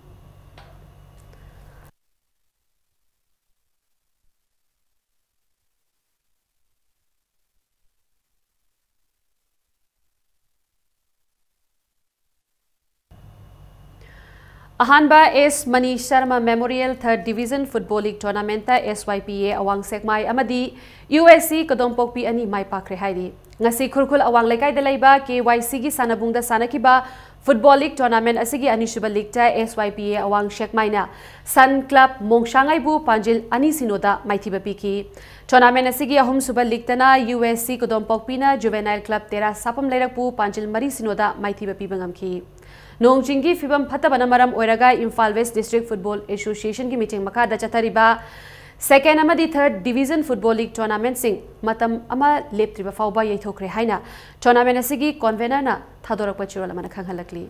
ꯑꯍꯥꯟꯕ S Mani Sharma Memorial Third Division Football League Tournamentꯇ S Y P A ꯑꯋꯥꯡ ꯁꯦꯛꯃꯥꯏ ꯑꯃꯗꯤ U S C ꯀꯗꯣꯝꯄꯣꯛꯄꯤ ꯑꯅꯤ ꯃꯥꯏ ꯄꯥꯛꯈ꯭ꯔꯦ ꯍꯥꯏꯔꯤ꯫ ꯉꯁꯤ ꯈꯨꯔꯈꯨꯜ ꯑꯋꯥꯡ ꯂꯩꯀꯥꯏꯗ ꯂꯩꯕ K Y Cꯒꯤ ꯁꯥꯟꯅꯕꯨꯡꯗ ꯁꯥꯟꯅꯈꯤꯕ football league tournament ꯑꯁꯤꯒꯤ ꯑꯅꯤꯁꯨꯕ leagueꯇ S Y P A ꯑꯋꯥꯡ ꯁꯦꯛꯃꯥꯏꯅ Sun Club ꯃꯣꯡꯁꯥꯡꯉꯩꯕꯨ ꯄꯥꯟꯖꯤꯜ ꯑꯅꯤ ꯁꯤꯅꯣꯗ ꯃꯥꯏꯊꯤꯕ ꯄꯤꯈꯤ꯫ Tournament ꯑꯁꯤꯒꯤ ꯑꯍꯨꯝꯁꯨꯕ leagueꯇꯅ U S C ꯀꯗꯣꯝꯄꯣꯛꯄꯤꯅ Juvenile Club ꯇꯦꯔꯥ ꯁꯥꯄꯝ ꯂꯩꯔꯛꯄꯨ ꯄꯥꯟꯖꯤꯜ ꯃꯔꯤ ꯁꯤꯅꯣꯗ ꯃꯥꯏꯊꯤꯕ ꯄꯤꯕ ꯉꯝꯈꯤ꯫ ꯅꯣꯡ ꯆꯤꯡꯒꯤ ꯐꯤꯕꯝ ꯐꯠꯇꯕꯅ ꯃꯔꯝ ꯑꯣꯏꯔꯒ Imphal West District Football Associationꯒꯤ ꯃꯤꯠꯌꯦꯡ ꯃꯈꯥꯗ ꯆꯠꯊꯔꯤꯕ second ꯑꯃꯗꯤ third division football league tournamentꯁꯤꯡ ꯃꯇꯝ ꯑꯃ ꯂꯦꯞꯇ꯭ꯔꯤꯕ ꯐꯥꯎꯕ ꯌꯩꯊꯣꯛꯈ꯭ꯔꯦ ꯍꯥꯏꯅ tournament ꯑꯁꯤꯒꯤ convenorꯅ ꯊꯥꯗꯣꯔꯛꯄ ꯆꯦꯔꯣꯜ ꯑꯃꯅ ꯈꯪꯍꯜꯂꯛꯂꯤ꯫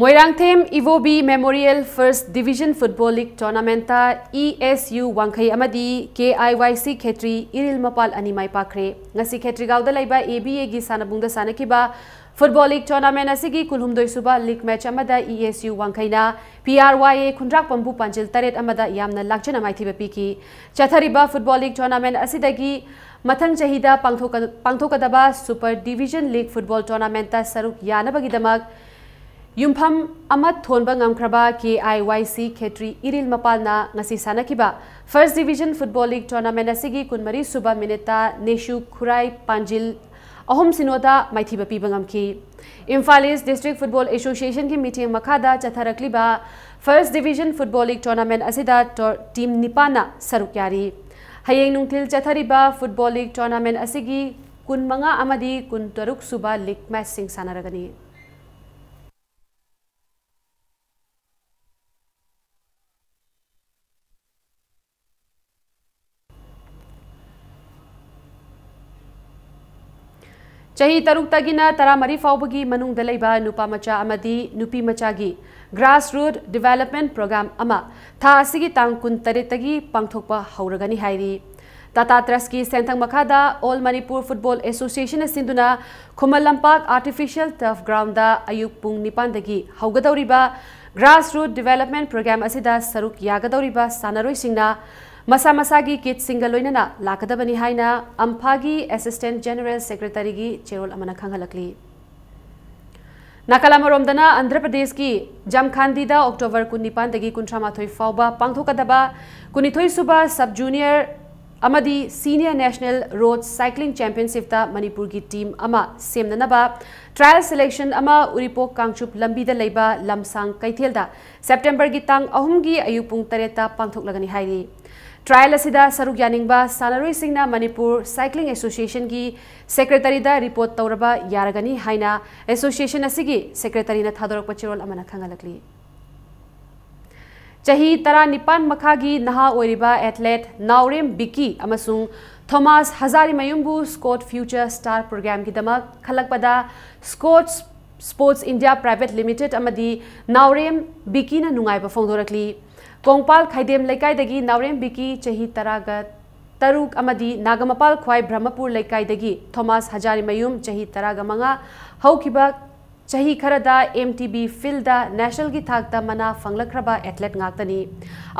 ꯃꯣꯏꯔꯥꯡꯊꯦꯝ ꯏꯕꯣꯕꯤ Memorial First Division Football League Tournamentꯇ E S U ꯋꯥꯡꯈꯩ ꯑꯃꯗꯤ K I Y C ꯈꯦꯇ꯭ꯔꯤ ꯏꯔꯤꯜ ꯃꯄꯥꯜ ꯑꯅꯤ ꯃꯥꯏ ꯄꯥꯛꯈ꯭ꯔꯦ꯫ ꯉꯁꯤ ꯈꯦꯇ꯭ꯔꯤꯒꯥꯎꯗ ꯂꯩꯕ A B Aꯒꯤ ꯁꯥꯟꯅꯕꯨꯡꯗ ꯁꯥꯟꯅꯈꯤꯕ football league tournament ꯑꯁꯤꯒꯤ ꯀꯨꯟꯍꯨꯝꯗꯣꯏ ꯁꯨꯕ league match ꯑꯃꯗ E S U ꯋꯥꯡꯈꯩꯅ P R Y A ꯈꯨꯟꯗ꯭ꯔꯥꯛꯄꯝꯕꯨ ꯄꯥꯟꯖꯤꯜ ꯇꯔꯦꯠ ꯑꯃꯗ ꯌꯥꯝꯅ ꯂꯥꯛꯆꯅ ꯃꯥꯏꯊꯤꯕ ꯄꯤꯈꯤ꯫ ꯆꯠꯊꯔꯤꯕ football league tournament ꯑꯁꯤꯗꯒꯤ ꯃꯊꯪ ꯆꯍꯤꯗ ꯄꯥꯡꯊꯣꯛꯀ-, ꯄꯥꯡꯊꯣꯛꯀꯗꯕ Super Division League Football Tournamentꯇ ꯁꯔꯨꯛ ꯌꯥꯅꯕꯒꯤꯗꯃꯛ ꯌꯨꯝꯐꯝ ꯑꯃ ꯊꯣꯟꯕ ꯉꯝꯈ꯭ꯔꯕ K I Y C ꯈꯦꯇ꯭ꯔꯤ ꯏꯔꯤꯜ ꯃꯄꯥꯜꯅ ꯉꯁꯤ ꯁꯥꯟꯅꯈꯤꯕ First Division Football League Tournament ꯑꯁꯤꯒꯤ ꯀꯨꯟꯃꯔꯤ ꯁꯨꯕ minuteꯇ ꯅꯦꯁꯨ ꯈꯨꯔꯥꯏ ꯄꯥꯟꯖꯤꯜ ꯑꯍꯨꯝ ꯁꯤꯅꯣꯗ ꯃꯥꯏꯊꯤꯕ ꯄꯤꯕ ꯉꯝꯈꯤ꯫ Imphal East District Football Associationꯒꯤ ꯃꯤꯠꯌꯦꯡ ꯃꯈꯥꯗ ꯆꯠꯊꯔꯛꯂꯤꯕ First Division Football League Tournament ꯑꯁꯤꯗ ꯇꯣ-, team ꯅꯤꯄꯥꯟꯅ ꯁꯔꯨꯛ ꯌꯥꯔꯤ꯫ ꯍꯌꯦꯡ ꯅꯨꯡꯊꯤꯜ ꯆꯠꯊꯔꯤꯕ football league tournament ꯑꯁꯤꯒꯤ ꯀꯨꯟꯃꯉꯥ ꯑꯃꯗꯤ ꯀꯨꯟꯇꯔꯨꯛ ꯁꯨꯕ league matchꯁꯤꯡ ꯁꯥꯟꯅꯔꯒꯅꯤ꯫ ꯆꯍꯤ ꯇꯔꯨꯛꯇꯒꯤꯅ ꯇꯔꯥꯃꯔꯤ ꯐꯥꯎꯕꯒꯤ ꯃꯅꯨꯡꯗ ꯂꯩꯕ ꯅꯨꯄꯥ ꯃꯆꯥ ꯑꯃꯗꯤ ꯅꯨꯄꯤ ꯃꯆꯥꯒꯤ grassroot development program ꯑꯃ ꯊꯥ ꯑꯁꯤꯒꯤ ꯇꯥꯡ ꯀꯨꯟꯇꯔꯦꯠꯇꯒꯤ ꯄꯥꯡꯊꯣꯛꯄ ꯍꯧꯔꯒꯅꯤ ꯍꯥꯏꯔꯤ꯫ Tata Trustꯀꯤ ꯁꯦꯟꯊꯪ ꯃꯈꯥꯗ All Manipur Football Associationꯅ ꯁꯤꯟꯗꯨꯅ ꯈꯨꯃꯟ ꯂꯝꯄꯥꯛ artificial turf groundꯗ ꯑꯌꯨꯛ ꯄꯨꯡ ꯅꯤꯄꯥꯟꯗꯒꯤ ꯍꯧꯒꯗꯧꯔꯤꯕ grassroot development program ꯑꯁꯤꯗ ꯁꯔꯨꯛ ꯌꯥꯒꯗꯧꯔꯤꯕ ꯁꯥꯟꯅꯔꯣꯏꯁꯤꯡꯅ ꯃꯁꯥ ꯃꯁꯥꯒꯤ kitꯁꯤꯡꯒ ꯂꯣꯏꯅꯅ ꯂꯥꯛꯀꯗꯕꯅꯤ ꯍꯥꯏꯅ ꯑꯝꯐꯥꯒꯤ Assistant General Secretaryꯒꯤ ꯆꯦꯔꯣꯜ ꯑꯃꯅ ꯈꯪꯍꯜꯂꯛꯂꯤ꯫ ꯅꯥꯀꯜ ꯑꯃꯔꯣꯝꯗꯅ ꯑꯟꯙ꯭ꯔ ꯄ꯭ꯔꯗꯦꯁꯀꯤ ꯖꯝꯈꯥꯟꯗꯤꯗ October ꯀꯨꯟꯅꯤꯄꯥꯟꯗꯒꯤ ꯀꯨꯟꯊ꯭ꯔꯥꯃꯥꯊꯣꯏ ꯐꯥꯎꯕ ꯄꯥꯡꯊꯣꯛꯀꯗꯕ ꯀꯨꯟꯅꯤꯊꯣꯏ ꯁꯨꯕ sub junior ꯑꯃꯗꯤ senior national road cycling championshipꯇ ꯃꯅꯤꯄꯨꯔꯒꯤ team ꯑꯃ ꯁꯦꯝꯅꯅꯕ trial selection ꯑꯃ ꯎꯔꯤꯄꯣꯛ ꯀꯥꯡꯆꯨꯞ ꯂꯝꯕꯤꯗ ꯂꯩꯕ ꯂꯝꯁꯥꯡ ꯀꯩꯊꯦꯜꯗ Septemberꯒꯤ ꯇꯥꯡ ꯑꯍꯨꯝꯒꯤ ꯑꯌꯨꯛ ꯄꯨꯡ ꯇꯔꯦꯠꯇ ꯄꯥꯡꯊꯣꯛꯂꯒꯅꯤ ꯍꯥꯏꯔꯤ꯫ Trial ꯑꯁꯤꯗ ꯁꯔꯨꯛ ꯌꯥꯅꯤꯡꯕ ꯁꯥꯟꯅꯔꯣꯏꯁꯤꯡꯅ ꯃꯅꯤꯄꯨꯔ Cycling Associationꯒꯤ Secretaryꯗ report ꯇꯧꯔꯕ ꯌꯥꯔꯒꯅꯤ ꯍꯥꯏꯅ association ꯑꯁꯤꯒꯤ secretaryꯅ ꯊꯥꯗꯣꯔꯛꯄ ꯆꯦꯔꯣꯜ ꯑꯃꯅ ꯈꯪꯍꯜꯂꯛꯂꯤ꯫ ꯆꯍꯤ ꯇꯔꯥꯅꯤꯄꯥꯟ ꯃꯈꯥꯒꯤ ꯅꯍꯥ ꯑꯣꯏꯔꯤꯕ athlete ꯅꯥꯎꯔꯦꯝ ꯕꯤꯀꯤ ꯑꯃꯁꯨꯡ ꯊꯣꯃꯥꯁ ꯍꯖꯥꯔꯤꯃꯌꯨꯝꯕꯨ Scott Future Star programꯒꯤꯗꯃꯛ ꯈꯜꯂꯛꯄꯗ Scott Sports India Private Limited ꯑꯃꯗꯤ ꯅꯥꯎꯔꯦꯝ ꯕꯤꯀꯤꯅ ꯅꯨꯡꯉꯥꯏꯕ ꯐꯣꯡꯗꯣꯔꯛꯂꯤ꯫ ꯀꯣꯡꯄꯥꯜ ꯈꯥꯏꯗꯦꯝ ꯂꯩꯀꯥꯏꯗꯒꯤ ꯅꯥꯎꯔꯦꯝ ꯕꯤꯀꯤ ꯆꯍꯤ ꯇꯔꯥꯒ ꯇꯔꯨꯛ ꯑꯃꯗꯤ ꯅꯥꯒꯃꯄꯥꯜ ꯈ꯭ꯋꯥꯏ ꯕ꯭ꯔꯍꯃꯄꯨꯔ ꯂꯩꯀꯥꯏꯗꯒꯤ ꯊꯣꯃꯥꯁ ꯍꯖꯥꯔꯤꯃꯌꯨꯝ ꯆꯍꯤ ꯇꯔꯥꯒ ꯃꯉꯥ ꯍꯧꯈꯤꯕ ꯆꯍꯤ ꯈꯔꯗ M T B fieldꯗ nationalꯒꯤ ꯊꯥꯛꯇ ꯃꯅꯥ ꯐꯪꯂꯛꯈ꯭ꯔꯕ athlete ꯉꯥꯛꯇꯅꯤ꯫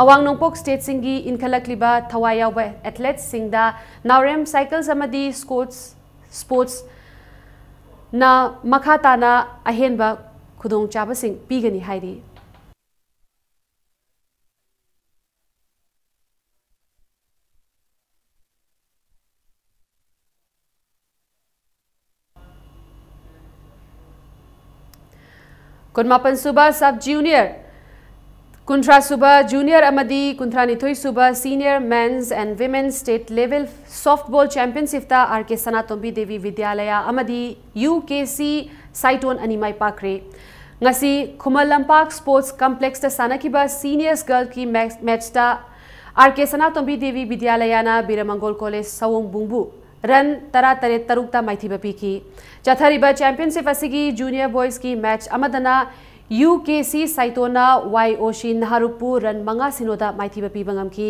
ꯑꯋꯥꯡ ꯅꯣꯡꯄꯣꯛ stateꯁꯤꯡꯒꯤ ꯏꯟꯈꯠꯂꯛꯂꯤꯕ ꯊꯋꯥꯏ ꯌꯥꯎꯕ athleteꯁꯤꯡꯗ ꯅꯥꯎꯔꯦꯝ Cycles ꯑꯃꯗꯤ Scott Sportsꯅ ꯃꯈꯥ ꯇꯥꯅ ꯑꯍꯦꯟꯕ ꯈꯨꯗꯣꯡꯆꯥꯕꯁꯤꯡ ꯄꯤꯒꯅꯤ ꯍꯥꯏꯔꯤ꯫ ꯀꯨꯟꯃꯥꯄꯟ ꯁꯨꯕ sub junior ꯀꯨꯟꯊ꯭ꯔꯥ ꯁꯨꯕ Junior ꯑꯃꯗꯤ ꯀꯨꯟꯊ꯭ꯔꯥ ꯅꯤꯊꯣꯏ ꯁꯨꯕ Senior Men's and Women's State Level Softball Championship ꯇ R K ꯁꯅꯥꯇꯣꯝꯕꯤ ꯗꯦꯕꯤ ꯕꯤꯗ꯭ꯌꯥꯂꯌꯥ ꯑꯃꯗꯤ U K C ꯁꯥꯏꯇꯣꯟ ꯑꯅꯤ ꯃꯥꯏ ꯄꯥꯛꯈ꯭ꯔꯦ꯫ ꯉꯁꯤ ꯈꯨꯃꯟ ꯂꯝꯄꯥꯛ Sports Complex ꯇ ꯁꯥꯟꯅꯈꯤꯕ Seniors Girls ꯀꯤ ꯃꯦꯆ-, ꯃꯦꯆ ꯇ R K ꯁꯅꯥꯇꯣꯝꯕꯤ ꯗꯦꯕꯤ ꯕꯤꯗ꯭ꯌꯥꯂꯌꯥꯅ ꯕꯤꯔꯃꯪꯒꯣꯜ College ꯁꯑꯣꯝꯕꯨꯡꯕꯨ run ꯇꯔꯥ ꯇꯔꯦꯠ ꯇꯔꯨꯛ ꯇ ꯃꯥꯏꯊꯤꯕ ꯄꯤꯈꯤ꯫ ꯆꯠꯊꯔꯤꯕ championship ꯑꯁꯤꯒꯤ Junior Boys ꯀꯤ ꯃꯦꯆ ꯑꯃꯗꯅ U K C ꯁꯥꯏꯇꯣꯟꯅ Y O C ꯅꯍꯥꯔꯨꯞꯄꯨ run ꯃꯉꯥ ꯁꯤꯅꯣ ꯗ ꯃꯥꯏꯊꯤꯕ ꯄꯤꯕ ꯉꯝꯈꯤ꯫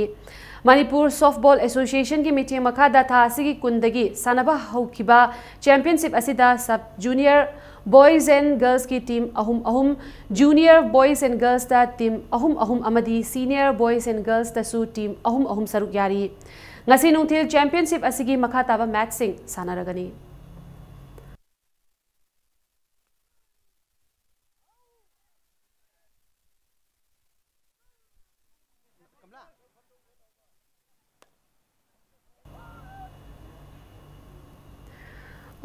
ꯃꯅꯤꯄꯨꯔ Softball Association ꯒꯤ ꯃꯤꯠꯌꯦꯡ ꯃꯈꯥꯗ ꯊꯥ ꯑꯁꯤꯒꯤ ꯀꯨꯟꯗꯒꯤ ꯁꯥꯟꯅꯕ ꯍꯧꯈꯤꯕ championship ꯑꯁꯤꯗ Sub Junior Boys and Girls ꯀꯤ team ꯑꯍꯨꯝ ꯑꯍꯨꯝ, Junior Boys and Girls ꯇ team ꯑꯍꯨꯝ ꯑꯍꯨꯝ ꯑꯃꯗꯤ Senior Boys and Girls ꯇꯁꯨ team ꯑꯍꯨꯝ ꯑꯍꯨꯝ ꯁꯔꯨꯛ ꯌꯥꯔꯤ꯫ ꯉꯁꯤ ꯅꯨꯡꯊꯤꯜ championship ꯑꯁꯤꯒꯤ ꯃꯈꯥ ꯇꯥꯕ ꯃꯦꯆꯁꯤꯡ ꯁꯥꯟꯅꯔꯒꯅꯤ꯫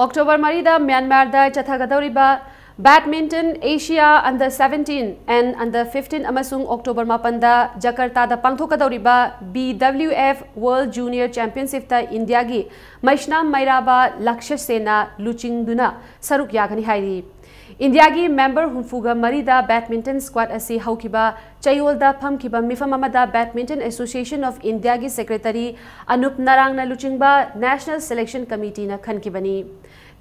ꯑꯣꯛꯇꯣꯕꯔ ꯃꯔꯤꯗ ꯃ꯭ꯌꯥꯟꯃꯥꯔꯗ ꯆꯠꯊꯒꯗꯧꯔꯤꯕ Badminton Asia Under seventeen and Under fifteen ꯑꯃꯁꯨꯡ ꯑꯣꯛꯇꯣꯕꯔ ꯃꯥꯄꯟꯗ ꯖꯀꯔꯇꯥꯗ ꯄꯥꯡꯊꯣꯛꯀꯗꯧꯔꯤꯕ B W F World Junior Championship ꯇ ꯏꯟꯗꯤꯌꯥꯒꯤ ꯃꯩꯁꯅꯥꯝ ꯃꯩꯔꯥꯕ ꯂꯛꯁ꯭ꯌ ꯁꯦꯟꯅ ꯂꯨꯆꯤꯡꯗꯨꯅ ꯁꯔꯨꯛ ꯌꯥꯒꯅꯤ ꯍꯥꯏꯔꯤ꯫ ꯏꯟꯗꯤꯌꯥꯒꯤ member ꯍꯨꯝꯐꯨꯒ ꯃꯔꯤꯗ badminton squad ꯑꯁꯤ ꯍꯧꯈꯤꯕ ꯆꯌꯣꯜꯗ ꯐꯝꯈꯤꯕ ꯃꯤꯐꯝ ꯑꯃꯗ Badminton Association of India ꯒꯤ secretary ꯑꯅꯨꯞ ꯅꯔꯥꯡꯅ ꯂꯨꯆꯤꯡꯕ National Selection Committee ꯅ ꯈꯟꯈꯤꯕꯅꯤ꯫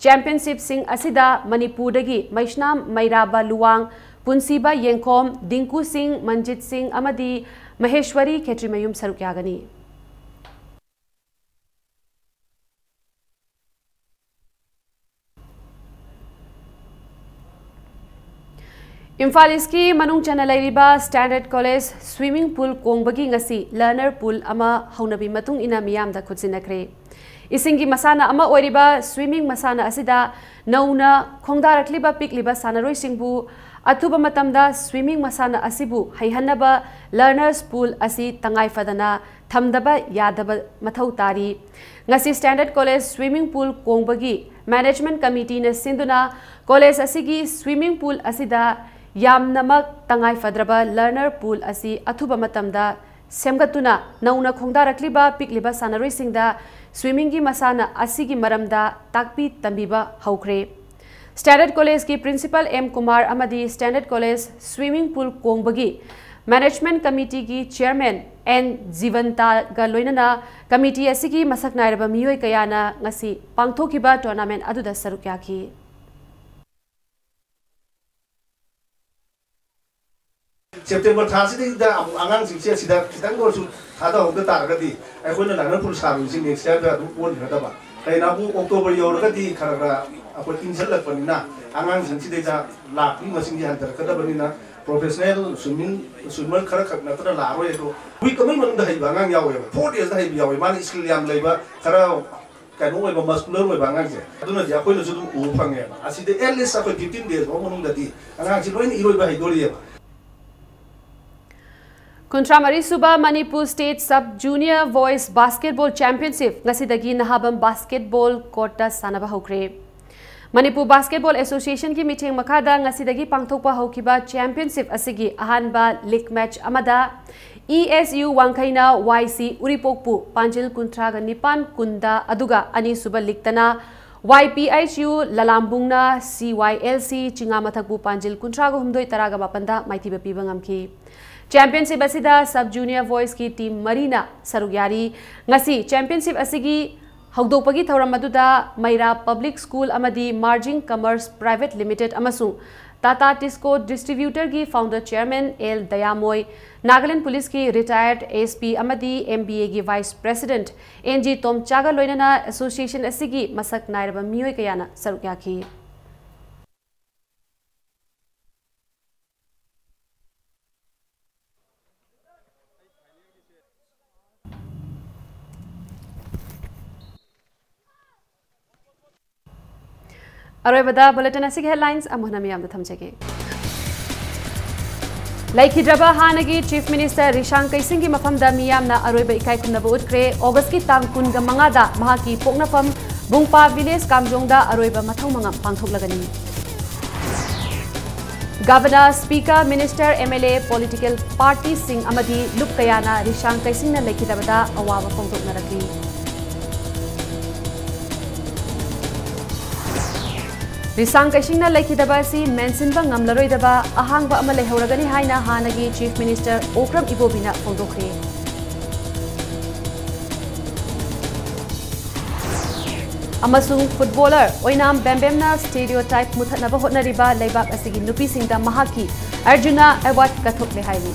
Championship ꯁꯤꯡ ꯑꯁꯤꯗ ꯃꯅꯤꯄꯨꯔꯗꯒꯤ ꯃꯩꯁꯅꯥꯝ ꯃꯩꯔꯥꯕ ꯂꯨꯋꯥꯡ, ꯄꯨꯟꯁꯤꯕ ꯌꯦꯡꯈꯣꯝ, ꯗꯤꯡꯀꯨ ꯁꯤꯡ, ꯃꯟꯖꯤꯠ ꯁꯤꯡ ꯑꯃꯗꯤ ꯃꯍꯦꯁ꯭ꯋꯔꯤ ꯈꯦꯇ꯭ꯔꯤꯃꯌꯨꯝ ꯁꯔꯨꯛ ꯌꯥꯒꯅꯤ꯫ ꯏꯝꯐꯥꯜ ꯏꯁꯀꯤ ꯃꯅꯨꯡ ꯆꯟꯅ ꯂꯩꯔꯤꯕ Standard College swimming pool ꯀꯣꯡꯕꯒꯤ ꯉꯁꯤ learner pool ꯑꯃ ꯍꯧꯅꯕꯤ ꯃꯇꯨꯡ ꯏꯟꯅ ꯃꯤꯌꯥꯝꯗ ꯈꯨꯠꯁꯤꯟꯅꯈ꯭ꯔꯦ꯫ ꯏꯁꯤꯡꯒꯤ ꯃꯁꯥꯟꯅ ꯑꯃ ꯑꯣꯏꯔꯤꯕ swimming ꯃꯁꯥꯟꯅ ꯑꯁꯤꯗ ꯅꯧꯅ ꯈꯣꯡꯗꯥꯔꯛꯂꯤꯕ ꯄꯤꯛꯂꯤꯕ ꯁꯥꯟꯅꯔꯣꯏꯁꯤꯡꯕꯨ ꯑꯊꯨꯕ ꯃꯇꯝꯗ swimming ꯃꯁꯥꯟꯅ ꯑꯁꯤꯕꯨ ꯍꯩꯍꯟꯅꯕ learners pool ꯑꯁꯤ ꯇꯉꯥꯏ ꯐꯗꯅ ꯊꯝꯗꯕ ꯌꯥꯗꯕ ꯃꯊꯧ ꯇꯥꯔꯤ꯫ ꯉꯁꯤ Standard College swimming pool ꯀꯣꯡꯕꯒꯤ management committee ꯅ ꯁꯤꯟꯗꯨꯅ college ꯑꯁꯤꯒꯤ swimming pool ꯑꯁꯤꯗ ꯌꯥꯝꯅꯃꯛ ꯇꯉꯥꯏ ꯐꯗ꯭ꯔꯕ learner pool ꯑꯁꯤ ꯑꯊꯨꯕ ꯃꯇꯝꯗ ꯁꯦꯝꯒꯠꯇꯨꯅ ꯅꯧꯅ ꯈꯣꯡꯗꯥꯔꯛꯂꯤꯕ ꯄꯤꯛꯂꯤꯕ ꯁꯥꯟꯅꯔꯣꯏꯁꯤꯡꯗ swimmingꯒꯤ ꯃꯁꯥꯟꯅ ꯑꯁꯤꯒꯤ ꯃꯔꯝꯗ ꯇꯥꯛꯄꯤ ꯇꯝꯕꯤꯕ ꯍꯧꯈ꯭ꯔꯦ꯫ Standard Collegeꯀꯤ Principal ꯑꯦꯝ ꯀꯨꯃꯥꯔ ꯑꯃꯗꯤ Standard College swimming pool ꯀꯣꯡꯕꯒꯤ Management Committeeꯒꯤ Chairman ꯑꯦꯟ ꯖꯤꯕꯟꯇꯥꯒ ꯂꯣꯏꯅꯅ committee ꯑꯁꯤꯒꯤ ꯃꯁꯛ ꯅꯥꯏꯔꯕ ꯃꯤꯑꯣꯏ ꯀꯌꯥꯅ ꯉꯁꯤ ꯄꯥꯡꯊꯣꯛꯈꯤꯕ tournament ꯑꯗꯨꯗ ꯁꯔꯨꯛ ꯌꯥꯈꯤ꯫ September ꯊꯥꯁꯤꯗꯩꯗ ꯑꯃꯨꯛ ꯑꯉꯥꯡꯁꯤꯡꯁꯦ ꯑꯁꯤꯗ ꯈꯤꯇꯪ ꯑꯣꯏꯔꯁꯨ ꯊꯥꯗꯍꯧꯗ ꯇꯥꯔꯒꯗꯤ ꯑꯩꯈꯣꯏꯅ learner pool ꯁꯥꯔꯨꯕꯁꯤ next yearꯗ ꯑꯗꯨꯝ ꯑꯣꯟꯈ꯭ꯔꯗꯕ꯫ ꯀꯩꯅꯣꯕꯨ October ꯌꯧꯔꯒꯗꯤ ꯈꯔ ꯈꯔ ꯑꯩꯈꯣꯏ ꯏꯪꯁꯜꯂꯛꯄꯅꯤꯅ ꯑꯉꯥꯡꯁꯤꯡꯁꯤꯗꯩꯗ ꯂꯥꯛꯄꯒꯤ ꯃꯁꯤꯡꯁꯦ ꯍꯟꯊꯔꯛꯀꯗꯕꯅꯤꯅ professional swimming, swimmer ꯈꯔ ꯈꯛ ꯅꯠꯇꯅ ꯂꯥꯛꯑꯔꯣꯏ꯫ ꯑꯗꯣ week ꯑꯃꯒꯤ ꯃꯅꯨꯡꯗ ꯍꯩꯕ ꯑꯉꯥꯡ ꯌꯥꯎꯋꯦꯕ, four daysꯗ ꯍꯩꯕ ꯌꯥꯎꯋꯦ, ꯃꯥꯅ skill ꯌꯥꯝ ꯂꯩꯕ, ꯈꯔ ꯀꯩꯅꯣ ꯑꯣꯏꯕ, muscular ꯑꯣꯏꯕ ꯑꯉꯥꯡꯁꯦ, ꯑꯗꯨꯅꯗꯤ ꯑꯩꯈꯣꯏꯅꯁꯨ ꯑꯗꯨꯝ ꯎꯕ ꯐꯪꯉꯦꯕ꯫ ꯑꯁꯤꯗ at least ꯑꯩꯈꯣꯏ fifteen days ꯐꯥꯎ ꯃꯅꯨꯡꯗꯗꯤ ꯑꯉꯥꯡꯁꯤ ꯂꯣꯏꯅ ꯏꯔꯣꯏꯕ ꯍꯩꯗꯣꯔꯤꯑꯕ꯫ ꯀꯨꯟꯊ꯭ꯔꯥ ꯃꯔꯤ ꯁꯨꯕ Manipur State Sub Junior Boys Basketball Championship ꯉꯁꯤꯗꯒꯤ ꯅꯍꯥꯕꯝ basketball courtꯇ ꯁꯥꯟꯅꯕ ꯍꯧꯈ꯭ꯔꯦ꯫ Manipur Basketball Associationꯒꯤ ꯃꯤꯠꯌꯦꯡ ꯃꯈꯥꯗ ꯉꯁꯤꯗꯒꯤ ꯄꯥꯡꯊꯣꯛꯄ ꯍꯧꯈꯤꯕ championship ꯑꯁꯤꯒꯤ ꯑꯍꯥꯟꯕ league match ꯑꯃꯗ E S U ꯋꯥꯡꯈꯩꯅ Y C ꯎꯔꯤꯄꯣꯛꯄꯨ ꯄꯥꯟꯖꯤꯜ ꯀꯨꯟꯊ꯭ꯔꯥꯒ ꯅꯤꯄꯥꯟ ꯀꯨꯟꯗ, ꯑꯗꯨꯒ ꯑꯅꯤꯁꯨꯕ leagueꯇꯅ Y P H U ꯂꯂꯥꯝꯕꯨꯡꯅ C Y L C ꯆꯤꯉꯥꯃꯊꯛꯄꯨ ꯄꯥꯟꯖꯤꯜ ꯀꯨꯟꯊ꯭ꯔꯥꯒ ꯍꯨꯝꯗꯣꯏ ꯇꯔꯥꯒ ꯃꯥꯄꯟꯗ ꯃꯥꯏꯊꯤꯕ ꯄꯤꯕ ꯉꯝꯈꯤ꯫ Championship ꯑꯁꯤꯗ Sub Junior Boysꯀꯤ team ꯃꯔꯤꯅ ꯁꯔꯨꯛ ꯌꯥꯔꯤ꯫ ꯉꯁꯤ championship ꯑꯁꯤꯒꯤ ꯍꯧꯗꯣꯛꯄꯒꯤ ꯊꯧꯔꯝ ꯑꯗꯨꯗ ꯃꯩꯔꯥ Public School ꯑꯃꯗꯤ Marging Commerce Private Limited ꯑꯃꯁꯨꯡ Tata Tisco Distributorꯒꯤ founder chairman L Dayamoi, Nagaland Policeꯀꯤ retired S P ꯑꯃꯗꯤ M B Aꯒꯤ vice president ꯑꯦꯟ ꯖꯤ ꯇꯣꯝꯆꯥꯒ ꯂꯣꯏꯅꯅ association ꯑꯁꯤꯒꯤ ꯃꯁꯛ ꯅꯥꯏꯔꯕ ꯃꯤꯑꯣꯏ ꯀꯌꯥꯅ ꯁꯔꯨꯛ ꯌꯥꯈꯤ꯫ ꯑꯔꯣꯏꯕꯗ bulletin ꯑꯁꯤꯒꯤ headlines ꯑꯃꯨꯛ ꯍꯟꯅ ꯃꯤꯌꯥꯝꯗ ꯊꯝꯖꯒꯦ꯫ ꯂꯩꯈꯤꯗ꯭ꯔꯕ ꯍꯥꯟꯅꯒꯤ Chief Minister ꯔꯤꯁꯥꯡ ꯀꯩꯁꯤꯡꯒꯤ ꯃꯐꯝꯗ ꯃꯤꯌꯥꯝꯅ ꯑꯔꯣꯏꯕ ꯏꯀꯥꯏ ꯈꯨꯝꯅꯕ ꯎꯠꯈ꯭ꯔꯦ꯫ Augustꯀꯤ ꯇꯥꯡ ꯀꯨꯟꯒ ꯃꯉꯥꯗ ꯃꯍꯥꯛꯀꯤ ꯄꯣꯛꯅꯐꯝ ꯕꯨꯡꯄꯥ village ꯀꯥꯝꯖꯣꯡꯗ ꯑꯔꯣꯏꯕ ꯃꯊꯧ ꯃꯉꯝ ꯄꯥꯡꯊꯣꯛꯂꯒꯅꯤ꯫ Governor, Speaker, Minister, M L A, political party ꯁꯤꯡ ꯑꯃꯗꯤ ꯂꯨꯞ ꯀꯌꯥꯅ ꯔꯤꯁꯥꯡ ꯀꯩꯁꯤꯡꯅ ꯂꯩꯈꯤꯗꯕꯗ ꯑꯋꯥꯕ ꯐꯣꯡꯗꯣꯛꯅꯔꯛꯂꯤ꯫ ꯔꯤꯁꯥꯡ ꯀꯩꯁꯤꯡꯅ ꯂꯩꯈꯤꯗꯕ ꯑꯁꯤ ꯃꯦꯟꯁꯤꯟꯕ ꯉꯝꯂꯔꯣꯏꯗꯕ ꯑꯍꯥꯡꯕ ꯑꯃ ꯂꯩꯍꯧꯔꯒꯅꯤ ꯍꯥꯏꯅ ꯍꯥꯟꯅꯒꯤ Chief Minister ꯑꯣꯀ꯭ꯔꯝ ꯏꯕꯣꯕꯤꯅ ꯐꯣꯡꯗꯣꯛꯈ꯭ꯔꯦ꯫ ꯑꯃꯁꯨꯡ footballer ꯑꯣꯏꯅꯥꯝ ꯕꯦꯝꯕꯦꯝꯅ stereotype ꯃꯨꯊꯠꯅꯕ ꯍꯣꯠꯅꯔꯤꯕ ꯂꯩꯕꯥꯛ ꯑꯁꯤꯒꯤ ꯅꯨꯄꯤꯁꯤꯡꯗ ꯃꯍꯥꯛꯀꯤ ꯑꯔꯖꯨꯅꯥ award ꯀꯠꯊꯣꯛꯂꯦ ꯍꯥꯏꯔꯤ꯫